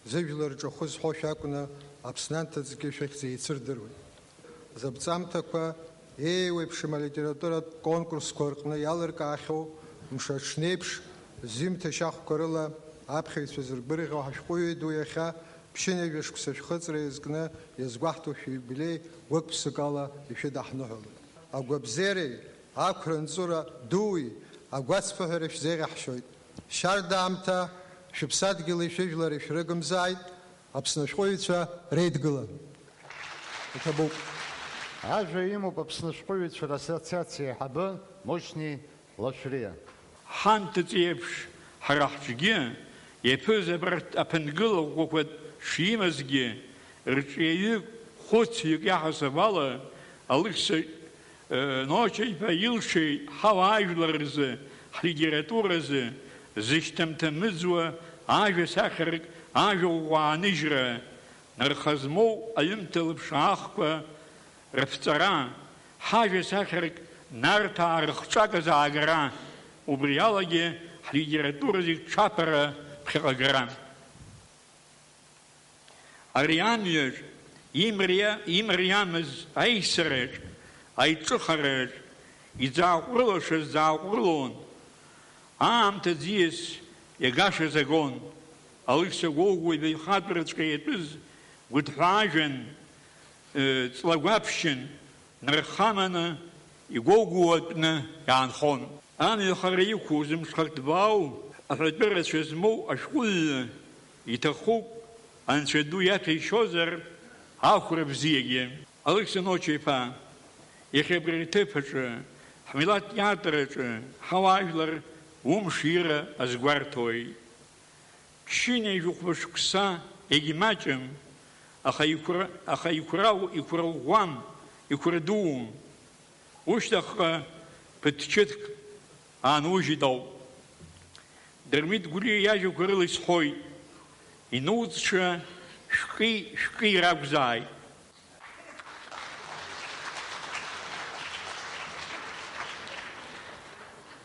зыжәлар рҿахәы зҳәо шәакәны Аԥсны анҭыҵгьы шәыхьӡ еицырдыруеит. Зыԥҵамҭақәа еиуеиԥшым алитературатә конкурсқәа рҟны иалыркаахьоу мшаҽнеиԥш зҩымҭа шьахәқәа рыла аԥхьаҩцәа зыргәырӷьо ҳашәҟәыҩҩы ду иахьа ԥшьынҩажәа шықәса шәхыҵра иазкны иазгәаҳҭо шәиубилеи гәык-ԥсык ала ишәыдаҳныҳәалоит. Агәабзиареи ақәра-нҵәыра дуи агәацԥыҳәара шәзеиӷьаҳшьоит. Шьарда аамҭа шәыԥсадгьыли шәыжәлари шәрыгымзааит, Аԥсны ашәҟәыҩҩцәа реидгыла. Иҭабуп. Ажәа имоуп Аԥсны ашәҟәыҩҩцәа рассоциациа аиҳабы Мушьни Лашәриа. Ҳанҭыҵ еиԥш, ҳара ҳҿгьы иаԥыз абарҭ аԥынгыла ӷәӷәақәа шимазгьы, рҿиаҩык, хәыцҩык иаҳасаб ала, Алықьса, э, Ноча-иԥа илшеит ҳауаажәлар рзы, ҳлитература азы, зышьҭамҭа мыӡуа ажәа сахьарк, ажәа ӷәӷәа ааныжьра, нарха змоу аҩымҭа лыԥшаахқәа рыԥҵара, ҳажәа сахьарк нарҭаа рыхҿак азаагара, убри алагьы ҳлитература зегь ҽаԥара ԥхьаҟагара. Ари амҩаҿ имариа-, имариамыз аисараҿ, аиҿыхараҿ, изааҟәрылашаз зааҟәрылон, аамҭа ӡиас иагашаз агон. Алықьса Гәоугәа ибаҩхатәраҵәҟьа иатәыз гәыҭҳәаажәан, э, ҵлагәаԥшьын, нархаманы игәоугәуатәны иаанхон. Амҩа хара иқәу зымҽхак ҭбаау, аҳәатәы рацәа змоу ашәҟәыҩҩы иҭахуп, Анцәа ду иаҭәеишьозар, ахәра бзиагьы. Алықьса Ноча-иԥа, Иахьа абри аҭыԥ аҿы, ҳмилаҭ театр аҿы, ҳауаажәлар умш ира азгәарҭоит. Ԥшьынҩажәи хәба шықәса егьмаҷым, аха иқәра-, аха иқәра-, иқәра ӷәӷәам, иқәра дуун. Ушьҭахьҟа ԥыҭчыҭк аанужьит ауп. Дырмит Гәлиа иажәақәа рыла исҳәоит, инуҵша шәҟәи, шәҟәи ракәзааит.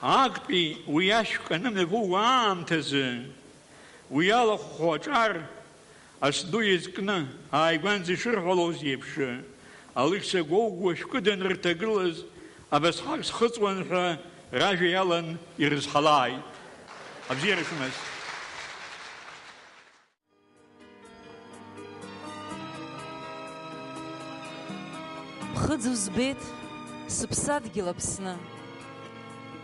Актәи уи ашәҟәы анымҩаԥууа аамҭазы, уи алахәхо аҿар ас ду иазкны, ааигәанӡа ишырҳәалоз еиԥш, Алықьса Гәоугәуа шәкы данырҭагылаз, абасҟак схыҵуан ҳәа ражәа иалан ирызҳалааит. Абзиара шәымаз. Ԥхыӡ узбеит сыԥсадгьыл Аԥсны,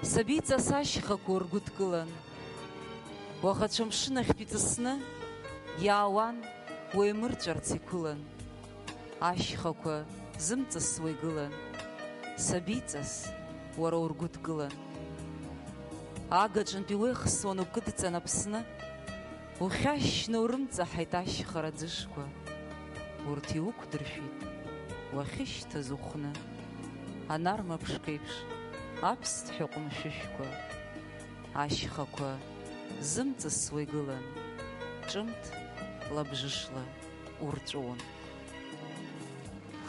сабиҵас ашьхақәа ургәыдкылан. Уаӷацәа мшын ахьтә иҵысны иаауан уеимырҵәарц иқәылан. Ашьхақәа зымҵысуа игылан, сабиҵас уара ургәыдкылан. Агаҿынтә иуеихсуан укыдҵан Аԥсны, ухьашьны урымҵаҳаит ашьхара ӡышқәа. Урҭ иуқәдыршәит уахьышьҭаз ухәны, анарма ԥшқеиԥш аԥсҭҳәа ҟәымшәышәқәа. Ашьхақәа зымҵысуа игылан, ҿымҭ лабжышла урҵәуон.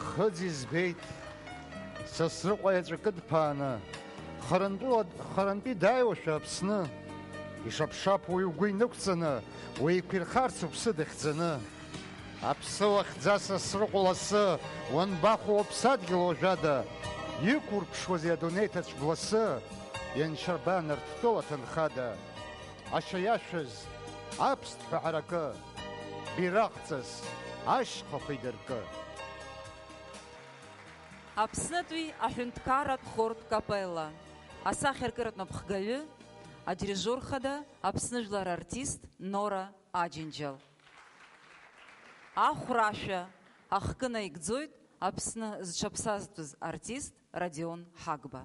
Хыӡ избеит Сасрыҟәа иаҵәа кыдԥааны, харантәи уа-, харантәи дааиуашәа Аԥсны. Ишапшаԥуа уи угәы инықәҵаны, уеиқәирхарц уԥсы дахьӡаны. Аԥсы лахьӡа Сасрыҟәа ласы, уанбахәо уԥсадгьыл уажәада? Иқәурԥшуазеи адунеи ҭацә бласы, ианшьарба Нарҭтәыла ҭынхада? Ашьа иашәыз аԥсҭҳәа ҳаракы, бираҟҵас ашьхақәа идыркы. Аԥснытәи аҳәынҭқарратә хортә капелла асахьаркыратә напхгаҩы, адирижиор хада, Аԥсны жәлар артист Нора Аџьынџьал. Ахәрашәа ахкы наигӡоит Аԥсны зҽаԥсазтәыз артист Родион Ҳагба.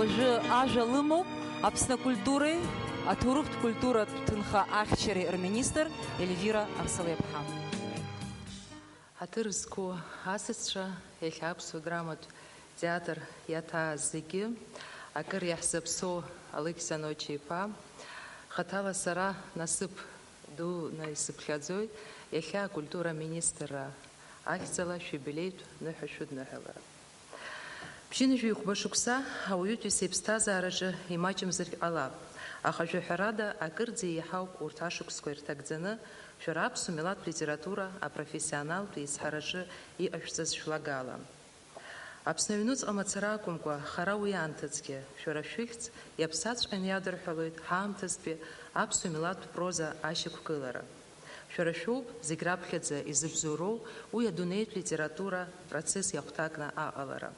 Уажәы ажәа лымоуп Аԥсны акультуреи аҭоурыхтә культуратә ҭынха ахьчареи рминистр Ельвира Арсалеиԥҳа. Ҳаҭыр зқәу асасцәа, иахьа аԥсуа драматә театр иаҭааз зегьы, акыр иаҳзаԥсоу Алықьса Ночи-иԥа, хаҭала сара насыԥ дуны исыԥхьаӡоит иахьа акультура аминистрра ахьӡала шәиубилеитә ныҳәа шәыдныҳәалара. Ԥшьынҩажәи хәба шықәса ауаҩытәыҩса иԥсҭазаараҿы имаҷымзаргь ҟалап, аха жәаҳәарада акырӡа еиҳауп урҭ ашықәсқәа ирҭагӡаны шәара аԥсуа милаҭтә литература апрофессионалтә еизҳараҿы иҟашәҵаз шәлагала. Аԥсны аҩнуҵҟа мацара акәымкәа, хара уи аамҭазгьы, шәара шәыхьӡ иаԥсаҵәҟьаны иадырҳәалоит ҳаамҭазтәи аԥсуа милаҭтә проза ашьақәгылара. Шәара шәоуп зегь раԥхьаӡа изыбзоуроу уи адунеитә литература процесс иахәҭакны аҟалара.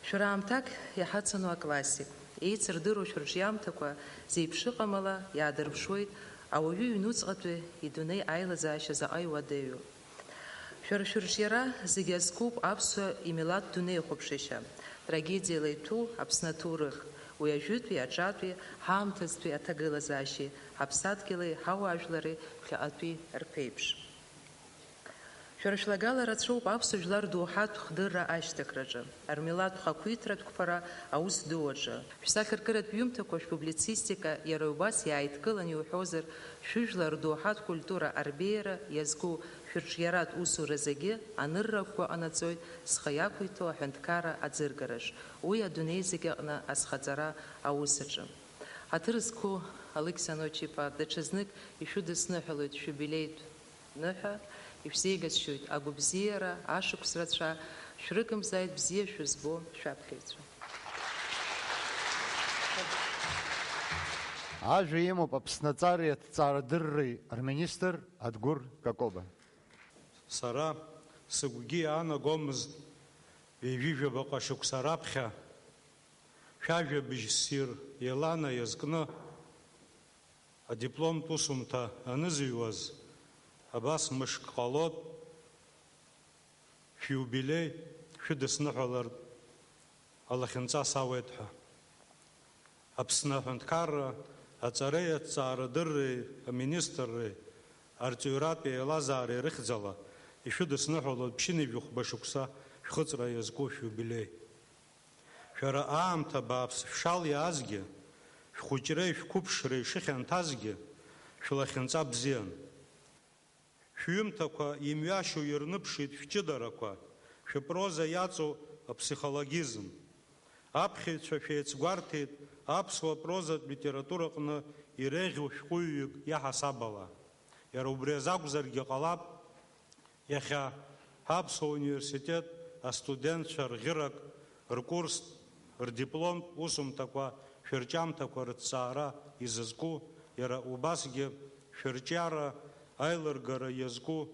Шәара аамҭак иҳацану аклассик, еицырдыруа шәырҿиамҭақәа зеиԥшыҟамала иаадырԥшуеит ауаҩы иҩнуҵҟатәи идунеи аилазаашьа заҟа иуадаҩу. Шәара шәырҿиара зегь азкуп аԥсуа имилаҭ дунеихәаԥшышьа, трагедиала иҭәу Аԥсны аҭоурых, уи ажәытәи, аҿатәи, ҳаамҭазтәи аҭагылазаашьеи ҳаԥсадгьыли ҳауаажәлари ԥхьаҟатәи рԥеиԥш. Шәара шәлагала рацәоуп аԥсуа жәлар доуҳатә хдырра ашьҭыхраҿы, рмилаҭ хақәиҭратә қәԥара аус ду аҿы. Шәсахьаркыратә ҩымҭақәа, шәпублицистика иара убас иааидкылан иуҳәозар, шәыжәлар рдоуҳатә культура арбеиара иазку шәырҿиаратә усура зегьы анырра ӷәӷәа ҟанаҵоит зхы иақәиҭу аҳәынҭқарра аӡыргараҿ, уи адунеи зегь аҟны азхаҵара аус аҿы. Ҳаҭыр зқәу Алықьса Ночи-иԥа даҽазнык ишәыдысныҳәалоит шәиубилеитә ныҳәа, ишәзеигазшьоит агәабзиара, ашықәс рацәа, шәрыгымзааит бзиа шәызбо шәаԥхьаҩцәа. Ажәа имоуп Аԥсны аҵареи аҭҵаарадырреи рминистр Адгәыр Какоба. Сара сыгәгьы иаанагомызт ҩажәижәабаҟа шықәса раԥхьа шәажәабжь ссир Елана иазкны адипломтә усумҭа анызыҩуаз, абас мышк ҟалоит, шәиубилеи шәыдысныҳәалартә алахьынҵа сауеит ҳәа. Аԥсны аҳәынҭқарра аҵареи аҭҵаарадырреи аминистрреи арҵаҩратә еилазаареи рыхьӡала ишәыдысныҳәалоит ԥшьынҩажәи хәба шықәса шәхыҵра иазку шәиубилеи. Шәара аамҭа бааԥс шәшалиаазгьы, шәхәыҷреи шәқәыԥшреи шыхьанҭазгьы, шәлахьынҵа бзиан. Шәҩымҭақәа имҩашьо ирныԥшит шәҷыдарақәа, шәыпроза иаҵоу аԥсихологизм. Аԥхьаҩцәа шәеицгәарҭеит аԥсуа прозатә литератураҟны иреиӷьу шәҟәыҩҩык иаҳасабала. Иара убри азакәзаргьы ҟалап, иахьа ҳаԥсуа университет астудентцәа рӷьырак, ркурстә, рдипломтә усумҭақәа, шәырҿиамҭақәа рыҭҵаара изызку, иара убасгьы шәырҿиара аилыргара иазку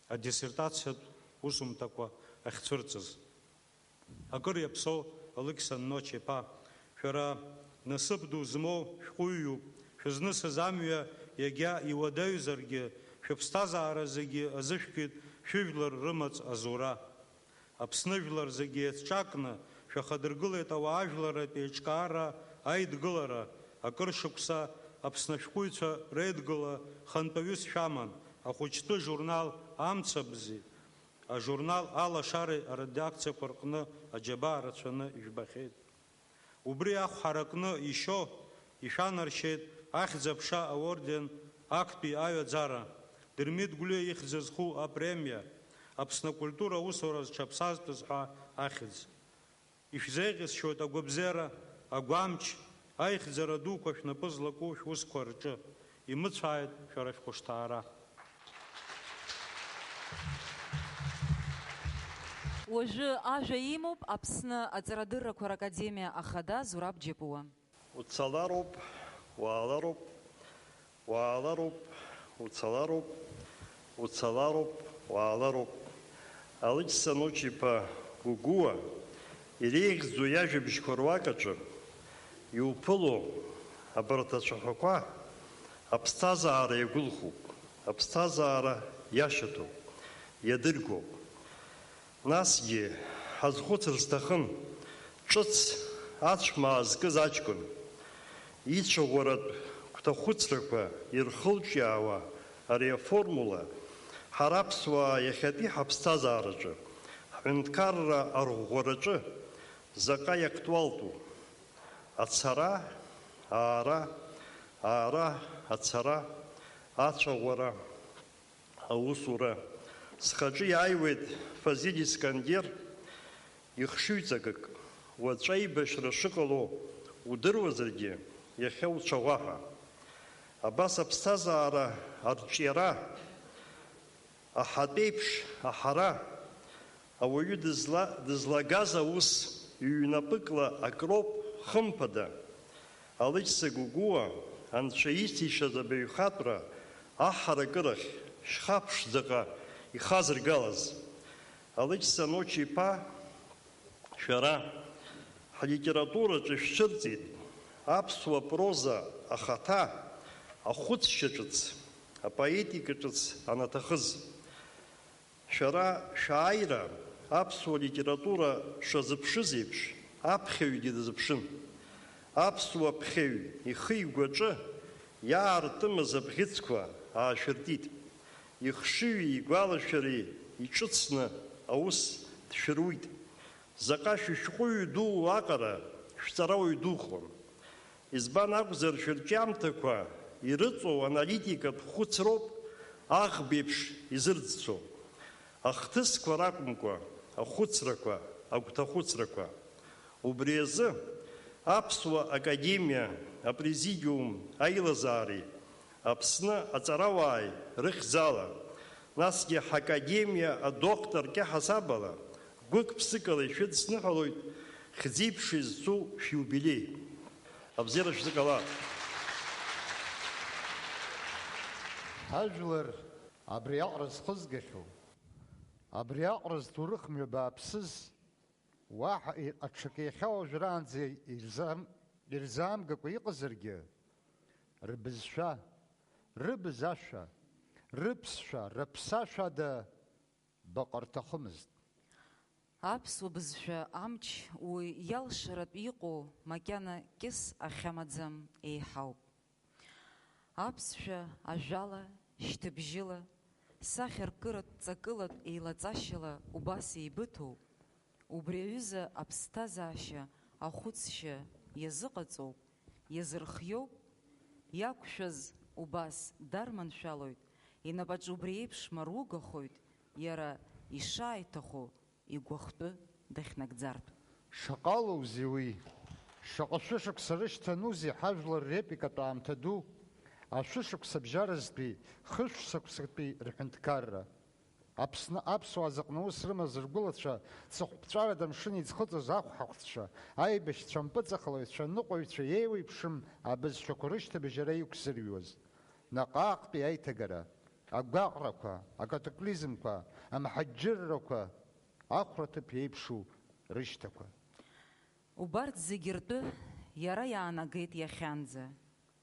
адиссертациатә усумҭақәа ахьцәырҵыз. Акыр иаԥсоу Алықьса Ночи-иԥа, шәара насыԥ ду змоу шәҟәыҩҩуп, шәызнысыз амҩа иагьа иуадаҩзаргьы, шәыԥсҭазаара зегьы азышәкит шәыжәлар рымаҵ азура. Аԥсны жәлар зегьы еицҿакны шәахадыргылеит ауаажәларратә еиҿкаара аидгылара, акыр шықәса Аԥсны ашәҟәыҩҩцәа реидгыла хантәаҩыс шәаман, ахәыҷтәы журнал Амцабзи, ажурнал Алашареи аредакциақәа рҟны аџьабаа рацәаны ижәбахьеит. Убри ахә ҳаракны ишьо, ишәанаршьеит Ахьӡ-аԥша аорден актәи аҩаӡара, Дырмит Гәлиа ихьӡ зху апремиа, Аԥсны акультура аусура зҽаԥсазтәыз ҳәа ахьӡ. Ишәзеиӷьасшьоит агәабзиара, агәамч, аихьӡара дуқәа шәнапы злаку шәусқәа рҿы. Имыцәааит шәара шәхәышҭаара. Уажәы ажәа имоуп Аԥсны аҵарадыррақәа ракадемиа ахада Зураб Џьапуа. Уцалароуп, уаалароуп, уаалароуп, уцалароуп, уцалароуп, уаалароуп. Алықьса Ночи-иԥа Гәыгәуа иреиӷьӡоу иажәабжьқәа руак аҿы иуԥыло абарҭ ацәаҳәақәа аԥсҭазаара иагәылхуп, аԥсҭазаара иашьаҭоуп, иадыргоуп. Насгьы ҳазхәыцыр сҭахын, ҿыц Ацәмаа зкыз аҷкәын ицәаӷәаратә гәҭахәыцрақәа ирхылҿиаауа ари аформула, ҳара аԥсуаа иахьатәи ҳаԥсҭазаараҿы, ҳҳәынҭқарра арӷәӷәараҿы заҟа иактуалтәу. Ацара, аара, аара, ацара, ацәаӷәара, аусура. Схаҿы иааиуеит Фазиль Искандер ихшыҩҵакык, уаҵәы аибашьра шыҟало удыруазаргьы, иахьа уцәаӷәа ҳәа. Абас аԥсҭазаара арҿиара, аҳатәеиԥш аҳара, ауаҩы дызла-, дызлагаз аус ҩнапыкла акроуп, хымԥада. Алықьса Гәыгәуа, анцәа иҵишаз абаҩхатәра аҳаракырахь шьха ԥшӡаҟа ихазыргалаз. Алықьса Ночи-иԥа, шәара ҳлитератураҿы шәцәырҵит аԥсуа проза ахаҭа, ахәыцшьа ҿыц, апоетика ҿыц анаҭахыз. Шәара шәааира аԥсуа литература шазыԥшыз еиԥш, аԥхьаҩгьы дазыԥшын. Аԥсуа ԥхьаҩ ихы-игәаҿы иаартымыз абӷьыцқәа аашәыртит. Ихшыҩи игәалашәареи иҿыцны аус дшәыруит. Заҟа шәышәҟәыҩҩы дуу аҟара шәҵарауаҩ духон. Избан акәзар, шәырҿиамҭақәа ирыҵоу аналитикатә хәыцроуп аӷбеиԥш изырӡцо. Ахҭысқәа ракәымкәа, ахәыцрақәа, агәҭахәыцрақәа. Убри азы Аԥсуа Академиа апрезидиум аилазаареи Аԥсны аҵарауааи рыхьӡала, насгьы ҳакадемиа адоктор кьаҳасабала, гәык-ԥсыкала ишәыдсныҳәалоит хьӡи-ԥшеи зцу шәиубилеи. Абзиара шәзыҟала! Ҳажәлар абриаҟара зхызгахьоу, абриаҟара зҭоурых мҩа бааԥсыз, уаҳа и-, аҽакы иахьа уажәраанӡа ирзам-, ирзаамгакәа иҟазаргьы, рбызшәа, рыбз ашәа, рыԥсшәа, рыԥсашәа ада баҟа рҭахымызт. Аԥсуа бызшәа амч уи иалшаратә иҟоу макьана кьыс ахьамаӡам еиҳауп. Аԥсшәа ажәала, шьҭыбжьыла, сахьаркыратә ҵакылатә еилаҵашьала убас еибыҭоуп, убри аҩыза аԥсҭазаашьа ахәыцшьа иазыҟаҵоуп, иазырхиоуп, иақәшәаз убас дарманшәалоит, инапаҿы убри еиԥш маругахоит, иара ишааиҭаху игәахәтәы дахьнагӡартә. Шаҟалоузеи уи? Шаҟа шәышықәса рышьҭанузеи ҳажәлар репикатә аамҭа ду, ашәышықәсабжьаразтәи, хышәшықәсатәи рҳәынҭқарра? Аԥсны аԥсуаа зыҟны ус рымаз ргәылацәа, цыхәԥҵәарада амшын иӡхыҵыз ахәҳахәҭцәа, аибашьцәа, ампыҵахалаҩцәа, аныҟәаҩцәа еиуеиԥшым абызшәақәа рышьҭыбжьара иқәзырҩуаз, наҟ-ааҟтәи аиҭагара, агәаҟрақәа, акатаклизмқәа, амҳаџьыррақәа, ахәраҭыԥ еиԥшу рышьҭақәа. Убарҭ зегьы ртәы иара иаанагеит иахьанӡа,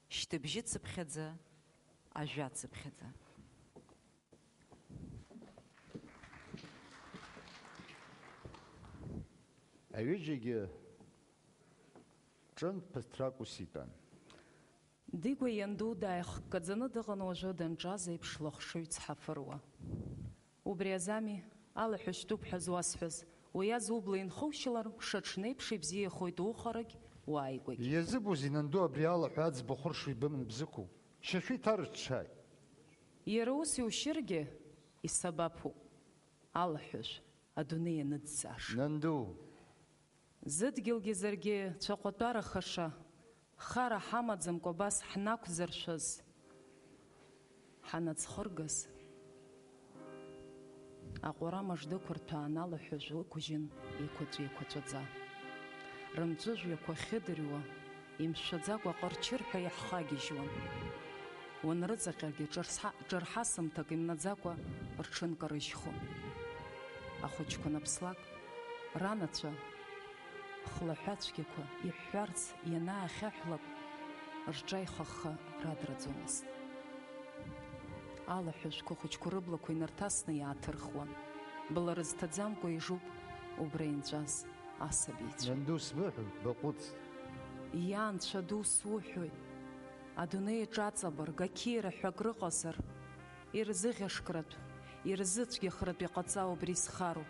шьҭыбжьыцыԥхьаӡа, ажәацыԥхьаӡа. Аҩыџьагьы ҿынтә ԥыҭрак ус итәан. Дигәа ианду дааихккаӡаны дыҟан уажәы данҿаз еиԥш лыхшыҩ цҳафыруа. Убри азами, алаҳәа шьтәуп ҳәа зуасҳәаз, уи азы убла инхоушьалар, мшаҽнеиԥш ибзиахоит уухарагь, уааигәагь. Иазыбузеи, нанду, абри алаҳәа аӡбахә ыршо ибыман бзықәу? Шьашәы иҭарыҽҽааит. Иара ус иушьыргьы, исабаԥуп, алаҳәажә, адунеи ианыӡӡаша. Нанду! Зыдгьылгьы заргьы цәаҟәатәарахаша, хара ҳамаӡамкәа абас ҳнақәзыршәаз ҳанаӡхыргаз, аҟәара мыждақәа рҭәаан алаҳәажә ықәжьын еиқәаҵәа-еиқәаҵәаӡа. Рымҵәыжәҩақәа ахьыдырҩуа, имшәаӡакәа аҟырчырҳәа иаҳхагьежьуан. Уанрыҵаҟьаргьы ҿырсҳа-, ҿырҳасымҭак имнаӡакәа рҽынкарыжьхон. Ахәыҷқәа наԥслак, ранацәа, хлаҳәацәгьақәа иҳәҳәарц ианаахьаҳәлак, рҿа ихыхха радраӡомызт. Алаҳәажәқәа хәыҷқәа рыблақәа инарҭасны иааҭырхуан. Бла рызҭаӡамкәа ижуп убра инҵәаз. асабицәа. Нанду, сбыҳәоит, баҟәыҵ. Иа, Анцәа ду, суҳәоит, адунеи аҿы аҵабырг, ақьиара ҳәа акрыҟазар, ирзыӷьашкратә, ирзыцәгьахратә иҟаҵа убри зхароу,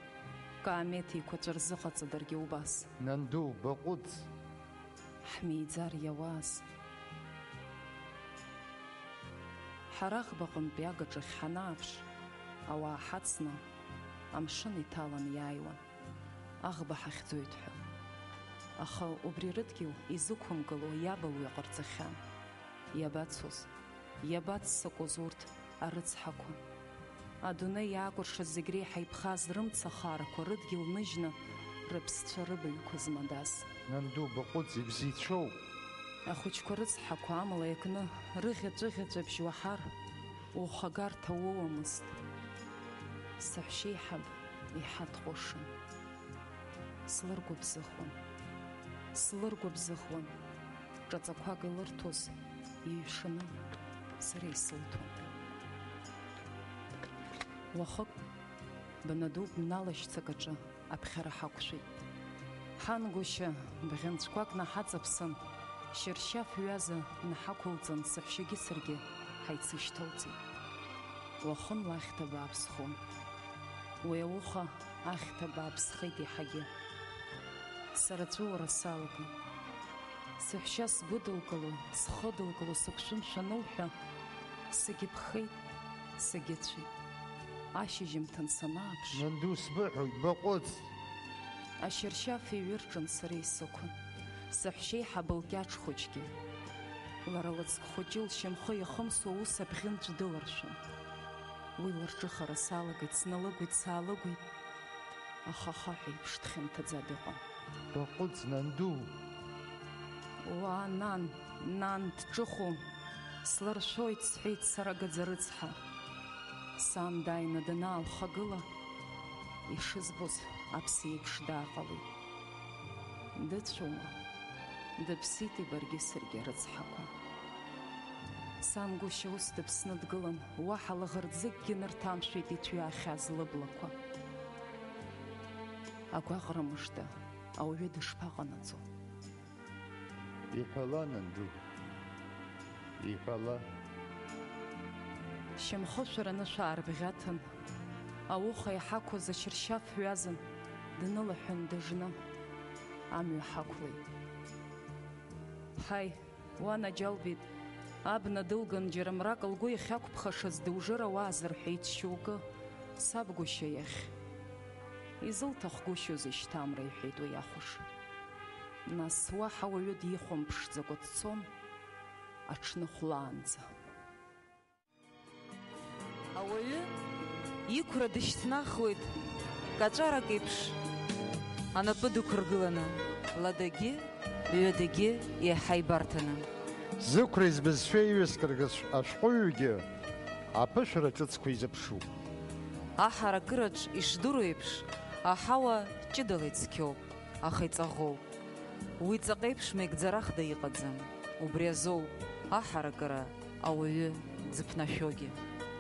Каамеҭ еиқәаҵәа рзыҟаҵадаргьы убас. Нанду, баҟәыҵ! Ҳмиӡар иауаз. Ҳара аӷбаҟынтәи агаҿахь ҳанааԥш, ауаа ҳацны, амшын иҭалан иааиуан, аӷба ҳахьӡоит ҳәа. Аха убри рыдгьыл изықәымгыло иабылуа иҟарҵахьан. Иабацоз, иабаццакуаз урҭ арыцҳақәа? Адунеи иаакәыршаз зегь реиҳа иԥхаз рымца ахаарақәа рыдгьыл ныжьны, рыԥсцәа рыбаҩқәа змадаз. Нанду, баҟәыҵ, ибзеицәоуп. Ахәыҷқәа рыцҳақәа амла иакны, рыӷьаҵәыӷьаҵәабжь уаҳар, ухагарҭа уоуамызт. Саҳәшьеиҳаб еиҳа дҟәышын. Слыргәыбзыӷуан, слыргәыбзыӷуан, ҿаҵақәак илырҭоз иҩшаны сара исылҭон. Уахык, бна ду бналашьцак аҿы аԥхьара ҳақәшәеит. Ҳангәышьа бӷьынҵәқәак наҳаҵаԥсан, шьыршьаф ҩаза наҳақәылҵан, саҳәшьагьы саргьы ҳаицышьҭалҵеит. Уахынла ахьҭа бааԥсхон. Уи ауха ахьҭа бааԥсхеит иаҳагьы. Сара аҵәыуара салагеит. Саҳәшьа сгәыдылкыло, схыдылкыло, сыԥшәымшәа анылҳәа, сагьыԥхеит, сагьыцәеит. Ашьыжьымҭан санааԥш, Нанду, сбыҳәоит, баҟәыҵ! Ашьыршьаф иҩырҿын сара исықәын, саҳәшьеиҳаб лкьаҿ хәыҷгьы. Лара лыҵк хәыҷы лшьамхы иахымсуа ус абӷьынҵә дыларшәын. Уи лырҿыхара салагеит, сналыгәеит, саалыгәеит, аха ахаҳә еиԥш дхьанҭаӡа дыҟан. Баҟәыҵ, нанду! Уаа, нан, нан, дҿыху, слыршәоит, сҳәеит сара агаӡа рыцҳа. Сан дааины данаалхагыла, ишызбоз аԥсы еиԥш дааҟалеит. Дыцәоума? Дыԥсит баргьы саргьы рыцҳақәа. Сан гәышьа ус дыԥсны дгылан, уаҳа лаӷырӡыкгьы нырҭамшәеит иҭҩаахьаз лыблақәа. Агәаҟра мыжда ауаҩы дышԥаҟанаҵо? Иҳәала, нанду, иҳәала. Шьамхышәара анышә аарбӷьаҭын, ауха иҳақәыз ашьыршьаф ҩазан, днылаҳәын дыжны, амҩа ҳақәлеит. Ҳаи, уанаџьалбеит, абна дылган џьара мрак лгәы иахьақәԥхашаз дужыр ауаа азырҳәеит шьоукы, саб гәышьа иахь. Изылҭахгәышьозеи шьҭа амра, иҳәеит уи ахәаша. Нас уаҳа уаҩы дихәамԥшӡакәа дцон аҽны хәлаанӡа. Ауаҩы иқәра дышьҭнахуеит каҵәарак еиԥш анапы дықәыргыланы, ладагьы, ҩадагьы еиҳа ибарҭаны. Зықәреи збызшәеи иҩаскаргаз ашәҟәыҩҩгьы аԥышәара ҿыцқәа изыԥшуп. Аҳаракыраҿ ишдыру еиԥш, аҳауа ҷыдала ицқьоуп, аха иҵаӷоуп. Уи ҵаҟа еиԥш меигӡарахда иҟаӡам. Убри азоуп аҳаракыра ауаҩы дзыԥнашәогьы.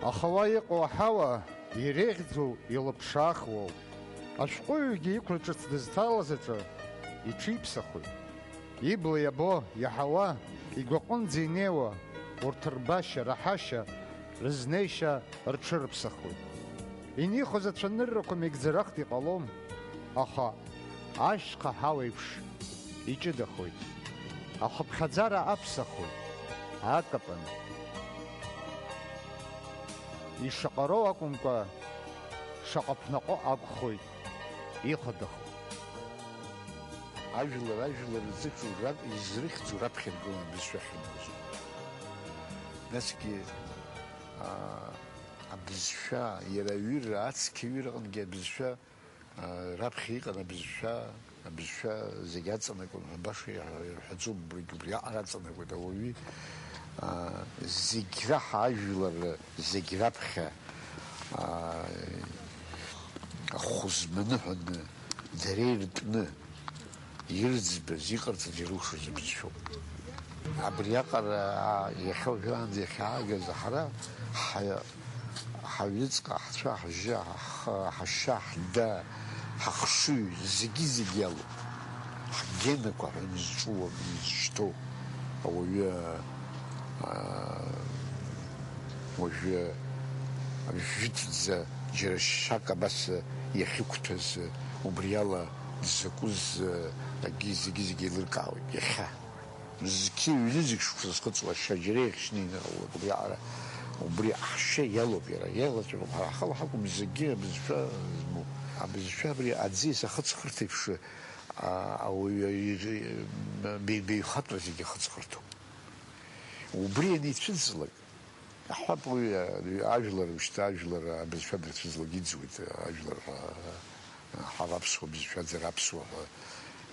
Аха уа иҟоу аҳауа иреиӷьӡоу илыԥшаахуоу. Ашәҟәыҩҩгьы иқәра ҿыц дызҭалаз аҿы иҽиԥсахуеит. Ибла иабо, иаҳауа, игәаҟынӡа инеиуа, урҭ рбашьа, раҳашьа, рызнеишьа рҽырыԥсахуеит. Инихоз ацәаныррақәа меигӡарахда иҟалом, аха ашьха ҳауа еиԥш иҷыдахоит, ахыԥхьаӡара аԥсахоит, акапан. Ишаҟароу акәымкәа, шаҟа ԥнаҟо акәхоит ихадахо. Ажәлар, ажәлар рзыҳәан рак изрыхьӡу раԥхьа иргыланы абызшәа ахьынхоз. Насгьы, аа, абызшәа, иара аҩыра, ацқьа аҩыраҟынгьы абызшәа, аа, раԥхьа иҟан абызшәа, абызшәа зегь аҵанакуан, баша ирҳәаӡом, убригь убриаҟара аҵанакуеит ауаҩы, аа, зегь раҳа ажәлар, зегь раԥхьа, аа, ахәы зманы ҳәаны, дара иртәны, ирӡбаз, иҟарҵаз, ирылшоз абызшәоуп. Абриаҟара иахьа уажәраанӡа иахьаагаз ҳара, ҳа-, ҳаҩныҵҟа ҳцәа, ҳжьы, ҳхы, ҳашьа, ҳда, ҳахшыҩ, зегьы-зегь иалоуп. Ҳгенақәа ҳәа инызҿу, инызшьҭоу ауаҩы, аа, уажәы жәытәӡа џьара шьак абас иахьықәҭәаз, убриала дзакәыз акгьы зегьы-зегьы еилыркаауеит иахьа. Зқьи ҩнызқь шықәса зхыҵуа ашьа џьара иахьшьны иныҟәоит. Убриаҟара, убри аҳәшьа иалоуп иара, иалаҵәоуп ҳара ҳхала ҳакәым зегьы абызшәа змоу. Абызшәа абри аӡиас ахыҵхырҭа еиԥш, а, ауаҩы беи-, беихатәра зегьы ахыҵхырҭоуп. Убри аницәыӡлак, Аҳәап, уи, э, ажәлар, ушьҭа ажәлар абызшәа анырцәыӡлак иӡуеит, ажәлар, э, ҳара аԥсуа бызшәаӡара аԥсуа ҳәа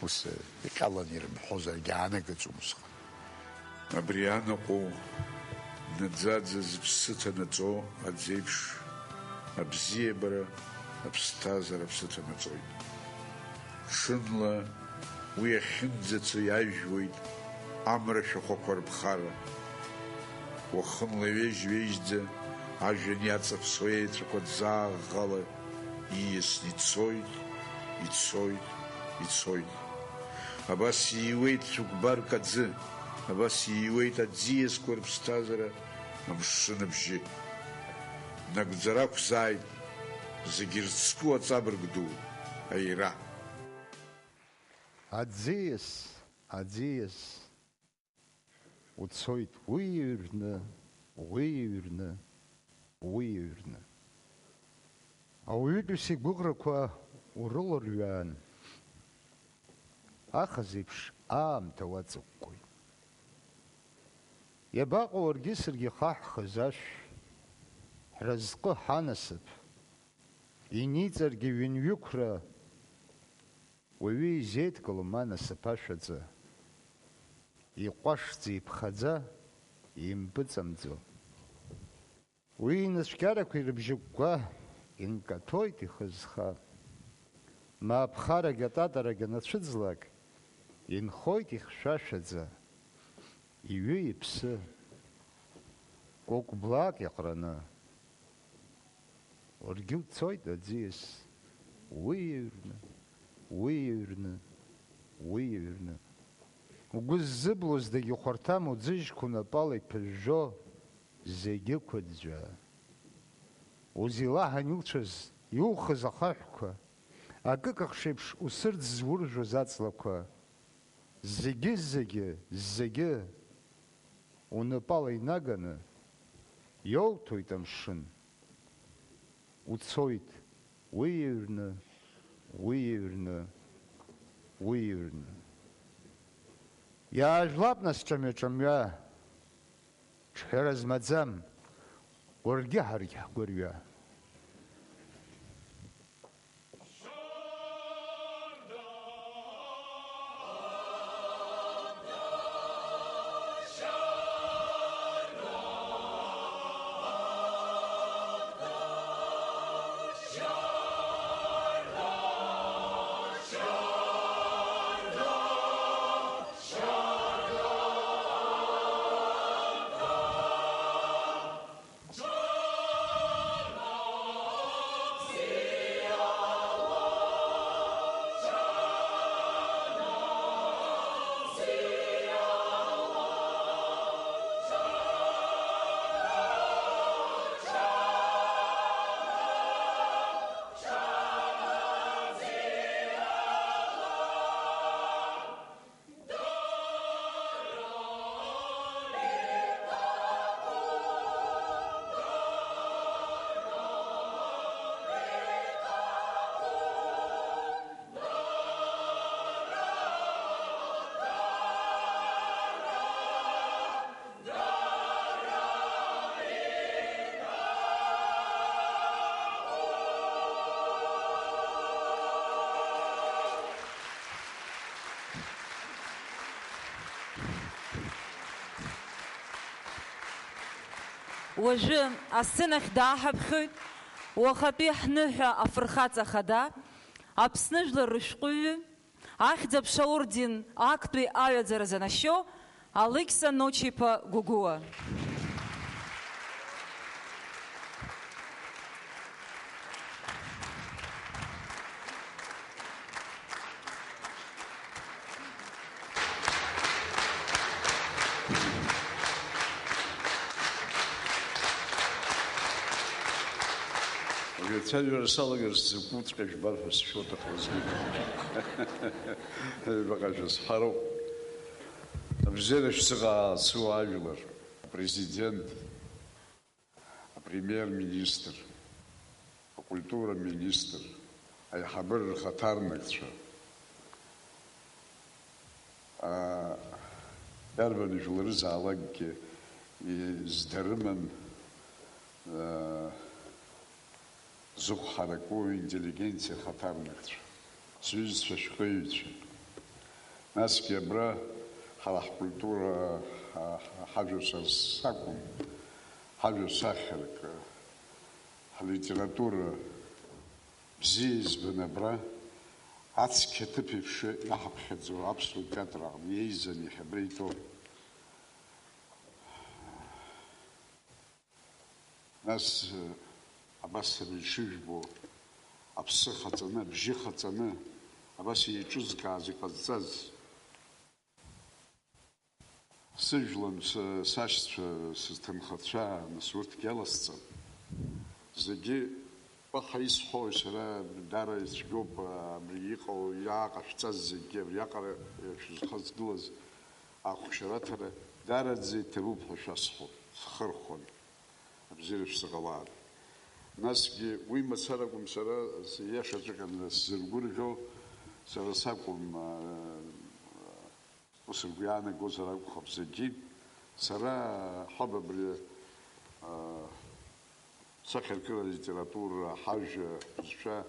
ус, э, иҟьаланы ирымҳәозаргьы аанагаӡом усҟан. Абри анаҟәоу наӡаӡа зыԥсы ҭанаҵо аӡеиԥш, абзиабара, аԥсҭазаара аԥсы ҭанаҵоит. Ҽынла уи ахьынӡацо иажәуеит амра шәахәақәа рыԥхара. Уахынла ҩежь-ҩежьӡа ажәҩан иаҵаԥсоу еҵәақәа ӡаа-ӷала ииасны ицоит, ицоит, ицоит. Абас ииуеит цәыкәбарк аӡы, абас ииуеит аӡиасқәа рыԥсҭазаара амшын абжьы. Нагәӡара ақәзааит зегь ирцку аҵабырг ду, аира. Аӡиас, аӡиас, уцоит уи иҩрны, уи иҩрны, уи иҩрны. Ауаҩытәыҩса игәыӷрақәа урыларҩаан, ахазеиԥш аамҭа уаҵыкәкәоит. Иабаҟоу уаргьы саргьы ихаҳхыз ашә, ҳразҟы ҳанасыԥ, иниҵаргьы ҩынҩықәра, уаҩы изеидкылом анасыԥ ашәаӡа, иҟәашӡа, иԥхаӡа, импыҵамӡо. Уи инацәкьарақәа ирыбжьыкәкәа инкаҭәоит ихы зха. Ма аԥхарагь ататарагь анацәыӡлак, инхоит ихьшәашәаӡа, иҩы-иԥсы, кәыкәблаак иаҟраны. Уаргьы уцоит аӡиас, уи иҩрны, уи иҩрны, уи иҩрны. Угәы ззыблуз дагьыхәарҭам уӡыжьқәа унапала иԥыжәжәо зегьы ықәыӡәӡәа. Узилаҳан иуцәаз, иухыз ахаҳәқәа, акыкахш еиԥш усырӡ зуржәуаз аҵлақәа, зегьы, зегьы, зегьы унапала инаганы иоуҭоит амшын. Уцоит уи иҩрны, уи иҩрны, уи иҩрны. Иаажәлап нас ҿамҩа-ҿамҩа, ҿҳәара змаӡам, уаргьы ҳаргь ҳгәырҩа. Уажәы асценахь дааҳаԥхьоит уахатәи ҳныҳәа афырхаҵа хада, Аԥсны жәлар рышәҟәыҩҩы, Ахьӡ-аԥша аорден актәи аҩаӡара занашьоу Алықьса Ночиԥа Гәыгәуа. Ацәажәара салагар сзакәыҵәҟьа жәбар ҳәа сшәо аҭахызгьы. Ҩбаҟа шәызҳароуп. Абзиара шәзыҟаацу ажәлар, апрезидент, апремиер-министр, акультура министр, аиҳабыра рхаҭарнакцәа, аа, иарбан жәларызаалакгьы издарыман, аа, зыхә ҳараку интеллигенциа хаҭарнакцәа, сҩызцәа шәҟәыҩҩцәа. Насгьы абра ҳара ҳкультура, ҳа-, ҳа-, ҳажәа сара сакәым, ҳажәа сахьарк, ҳлитература бзиа избан абра, ацқьа ҭыԥ еиԥш иаҳаԥхьаӡо аԥсуа театр аҟны иеизан иахьа абра итәоуп. Нас, э, абас сара ишыжәбо, аԥсы хаҵаны, абжьы хаҵаны, абас еиҿызкааз, иҟазҵаз, сыжәлан, сы-, сашьцәа, сҭынхацәа, нас урҭгьы аласҵан. Зегьы уаҳа исҳәои, сара даара ицәгьоуп, абри иҟоу, иааҟашәҵаз зегьы, абриаҟара шәызхаҵгылаз ахәшьараҭара даараӡа иҭабуп ҳәа шәасҳәоит, схырхәон, абзиара шәзыҟалааит. Насгьы уи мацара акәым, сара иашаҵәҟьаны сзыргәырӷьо сара сакәым, а, ус ргәы иаанагозар акәхап зегьы. Сара ҳаб абри, а, сахьаркыра, литература, ҳажәа, ҳбызшәа,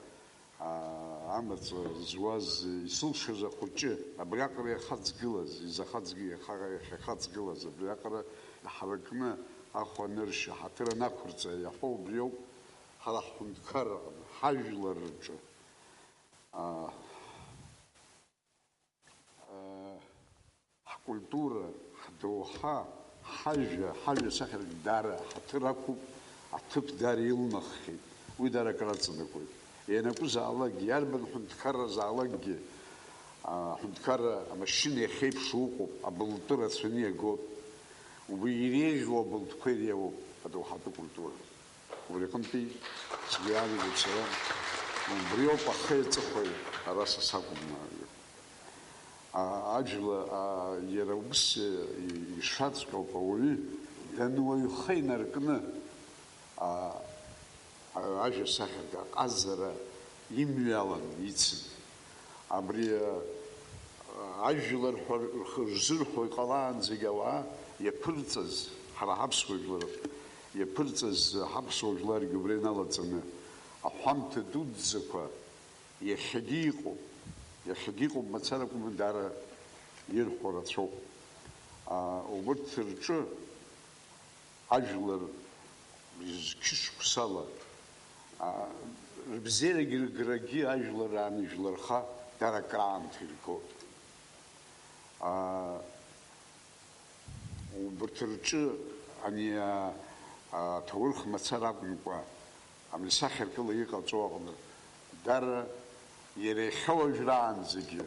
аа, амаҵ зуаз, исылшаз ахәыҷы, абриаҟара иахаҵгылаз, изахаҵг-, иаха-, иахьахаҵгылаз, абриаҟара иҳаракны ахәа аныршьа, ҳаҭыр анақәырҵа, иаҳәо убриоуп, ҳара ҳҳәынҭқарраҟны, ҳажәлар рҿы. Аа, Ҳкультура, ҳдоуҳа, ҳажәа, ҳажәа сахьарк даара ҳаҭыр ақәуп, аҭыԥ даара илнаххьеит. Уи даара акраҵанакуеит. Ианакәызаалакгьы, иарбан ҳәынҭқарразаалакгьы, аҳәынҭқарра амашьына иахьеиԥшу ыҟоуп, абылтәы рацәаны иагоит. Убри иреиӷьу абылтәқәа иреиуоуп адоуҳатәы культура. Убри аҟынтәи сгәы иаанагоит сара, убриоуп ахеи аҵыхәеи, ара са сакәым. А, ажәла, а, иара ус, э, и-, ишаҵәҟьоуп ауаҩы дануаҩха инаркны, а, а, ажәа сахьарк аҟазара имҩалан ицын. Абри, а, ажәлар ҳәа рхы рзырҳәо иҟалаанӡагь ауаа иаԥырҵаз, ҳара ҳаԥсуа жәлар иаԥырҵаз, ҳаԥсуа жәларгьы убра иналаҵаны аҳәамҭа дуӡӡақәа иахьагьы иҟоуп, иахьагьы иҟоуп мацара акәым, даара ирҳәо рацәоуп. А, убырҭ рҿы ажәлар зқьышықәсала, а, рыбзиарагьы рыграгьы ажәлар аанажәларха дара акраамҭа иргоит. А, убырҭ рҿы ани, а, аҭоурых мацара акәымкәа, ани сахьаркыла иҟаҵоу аҟны, дара иара иахьа уажәраанӡагьы,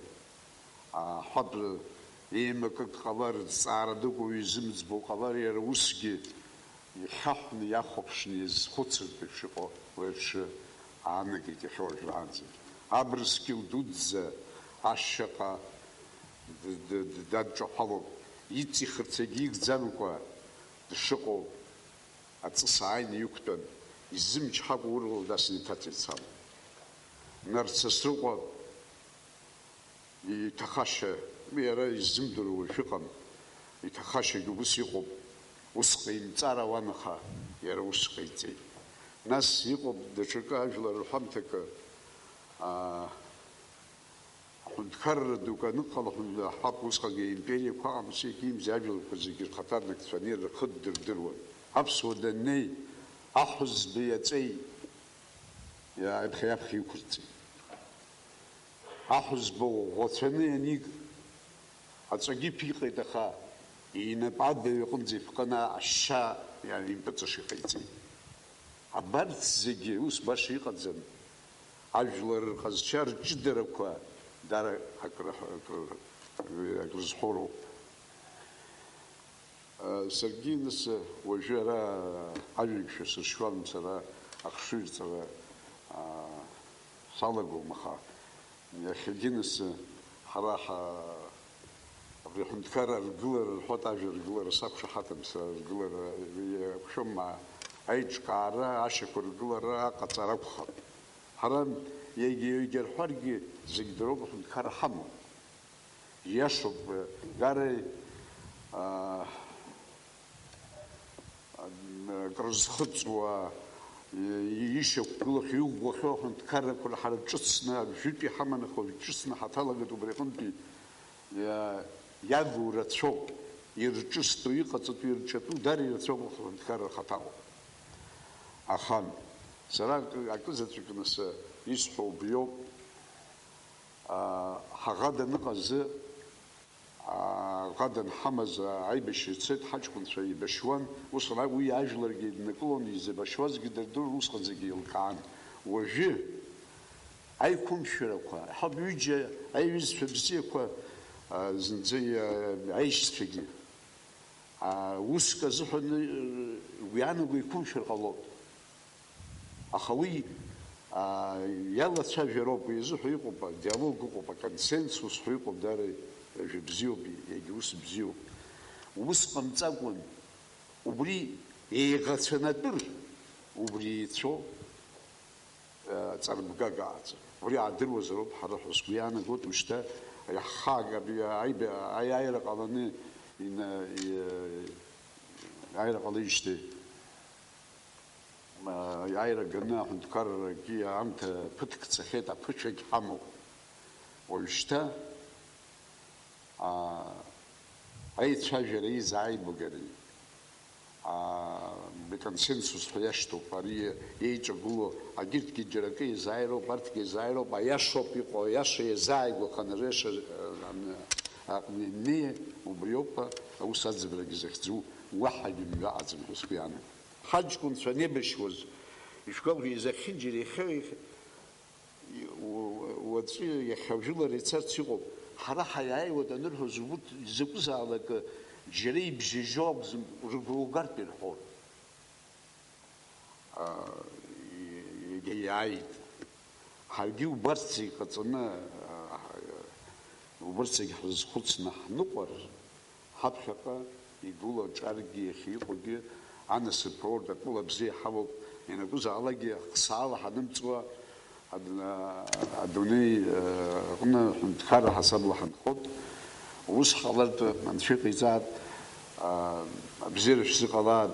а, ҳәатә еимакык ҟалар, зҵаара дук уаҩы изымӡбо ҟалар, иара усгьы ихьаҳәны, иахәаԥшны иазхәыцыртә еиԥш иҟоу уи аҽы аанагеит иахьа уажәраанӡагьы. Абрыскьыл дуӡӡа ашьаҟа д-, д-, д-, дадҿаҳәалоуп, иҵихырц егьигӡамкәа дшыҟоу аҵыс ааины иқәтәан, изымчҳакәа урла дасны иҭаца ицалон. Нарцәа Сасрыҟәа иҭахашьа, иара изымдыруа уаҩ шәыҟам, иҭахашьагьы убыс иҟоуп, ус ҟаимҵар ауан, аха иара ус ҟаиҵеит. Нас иҟоуп даҽакы, ажәлар рҳәамҭакы, аа, аҳәынҭқарра дук аныҟала, аҳәап, усҟангьы аимпериақәа аҟамзи, акимзи ажәларқәа зегьы рхаҭарнакцәа анеира рхы ддырдыруан. Аԥсуа даннеи, аҳәызба иаҵеи, иааԥхьа-иаԥхьа иқәырҵеит. Аҳәызба ӷәӷәацәаны ианик, аҵәагьы ԥиҟеит, аха инапы адаҩ аҟынӡа иԥҟаны ашьа импыҵыша иҟаиҵеит. Абарҭ зегьы ус баша иҟаӡам. Ажәлар рҟазшьа рҷыдарақәа дара акры-, акры-, акрызҳәо роуп. Саргьы, нас, уажәы ара ажәабжьқәа сыршьуан, сара ахшыҩрҵара Салагом, аха иахьагьы нас ҳара ҳа-, абри аҳәынҭқарра аргылара рҳәоит, ажәа аргылара сақәшаҳаҭым, са аргылара, иақәшәом, а-, аиҿкаара, ашьақәыргылара аҟаҵара акәхап. Ҳара егьа-, егьа рҳәаргьы зегь дроуп, аҳәынҭқарра ҳамоуп. Ииашоуп, даара, аа, акрызхыҵуа, ишьақәгылахьоу, иӷәӷәахьоу аҳәынҭқаррақәа ҳара ҿыцны, жәытә иҳаман, аха уажә ҿыцны ҳаҭалагеит, убри аҟынтәи иа-, иагу рацәоуп, ирҿысту, иҟаҵатәу, ирҿиатәу даара ирацәоуп аҳәынҭқарра ахаҭа. Аха сара акы, акызаҵәык нас исҳәо убриоуп. Аа, ҳаӷа даныҟаз, аа, аӷа данҳамаз, аа, аибашьра ицеит, ҳаҷкәынцәа еибашьуан, усҟан уи ажәларгьы еиднакылон, изеибашьуазгьы дырдыруан, усҟан зегьы еилкаан. Уажәы аиқәымшәарақәа, ҳаб ҩыџьа аиҩызцәа бзиақәа, аа, зынӡа, аа, аишьцәагьы, аа, уск азыҳәан, э, уи анаго иқәымшәар ҟалоит. Аха уи, аа, иалацәажәароуп, уи азыҳәа иҟоуп, адиалог ыҟоуп, аконсенсус ҳәа иҟоуп, даара жәа бзиоуп, егьа ус бзиоуп. Ус ҟамҵакәан, убри еиӷацәанатәыр, убри еицәоу, э, ҵарбгага ааӡара. Убри аадыруазароуп ҳара ҳәа сгәы иаанагоит, ушьҭа иаҳхаагап, аиб-, аиааира ҟаланы ина-, и-, аиааира ҟалеижьҭеи. Аиааира ганы аҳәынҭқаррагьы аамҭа ԥыҭк цахьеит, аԥышәагь ҳамоуп. Уажәшьҭа, аа, аицәажәареи изааигәагареи, аа, бконсенсус ҳәа иашьҭоуп, ари еиҿагылоу, агьырҭгьы џьара акы еизааироуп, арҭгьы еизааироуп, аиашоуп иҟоу, аиаша иазааигәаханы, аиаша, аа, аҟны ианнеи, убриоуп аус аӡбарагьы захьӡу, уаҳагьы мҩа аҟаӡам ҳәа сгәы иаанагоит. Ҳаҷкәынцәа анеибашьуаз, ишәгәалашәо, зехьынџьара иахьа, иахьа, уа-, уаҵәы иахьа жәылара ицарц иҟоуп. Ҳара ҳаиааиуеит анырҳәоз, урҭ изакәызаалак џьара ибжьажьо акәӡам, рыгәра угартә ирҳәон. Аа, егьа иааит. Ҳаргьы убарҭ зегь ҟаҵаны, аа, убарҭ зегь ҳрызхәыцны ҳныҟәар, ҳаԥхьаҟа игылоу аҿаргьы иахьа иҟоугьы анасыԥ роур, атәыла бзиа иҳамоуп, ианакәызаалакгьы ахсаала ҳанымҵуа, ад-, адунеи, э, аҟны ҳәынҭқарра ҳасабла ҳанхоит. Ус ҳҟалартә Анцәа иҟаиҵааит, аа, абзиара шәзыҟалааит,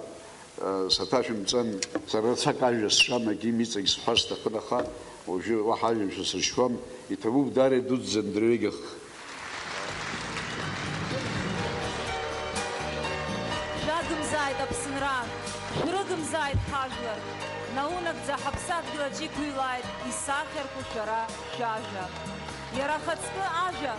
э, саҭашәымҵан, сара рацәак ажәа сшам, агьим иҵегь сҳәар сҭахын, аха уажәы уаҳа ажәа шәасыршьуам, иҭабуп даара идуӡӡан дырҩегьых. Шәагымзааит Аԥсынра, шәрыгымзааит ҳажәлар, наунагӡа ҳаԥсадгьыл аҿы иқәыҩлааит исахьарку шәара шәажәа. Иара ахаҵкы ажәа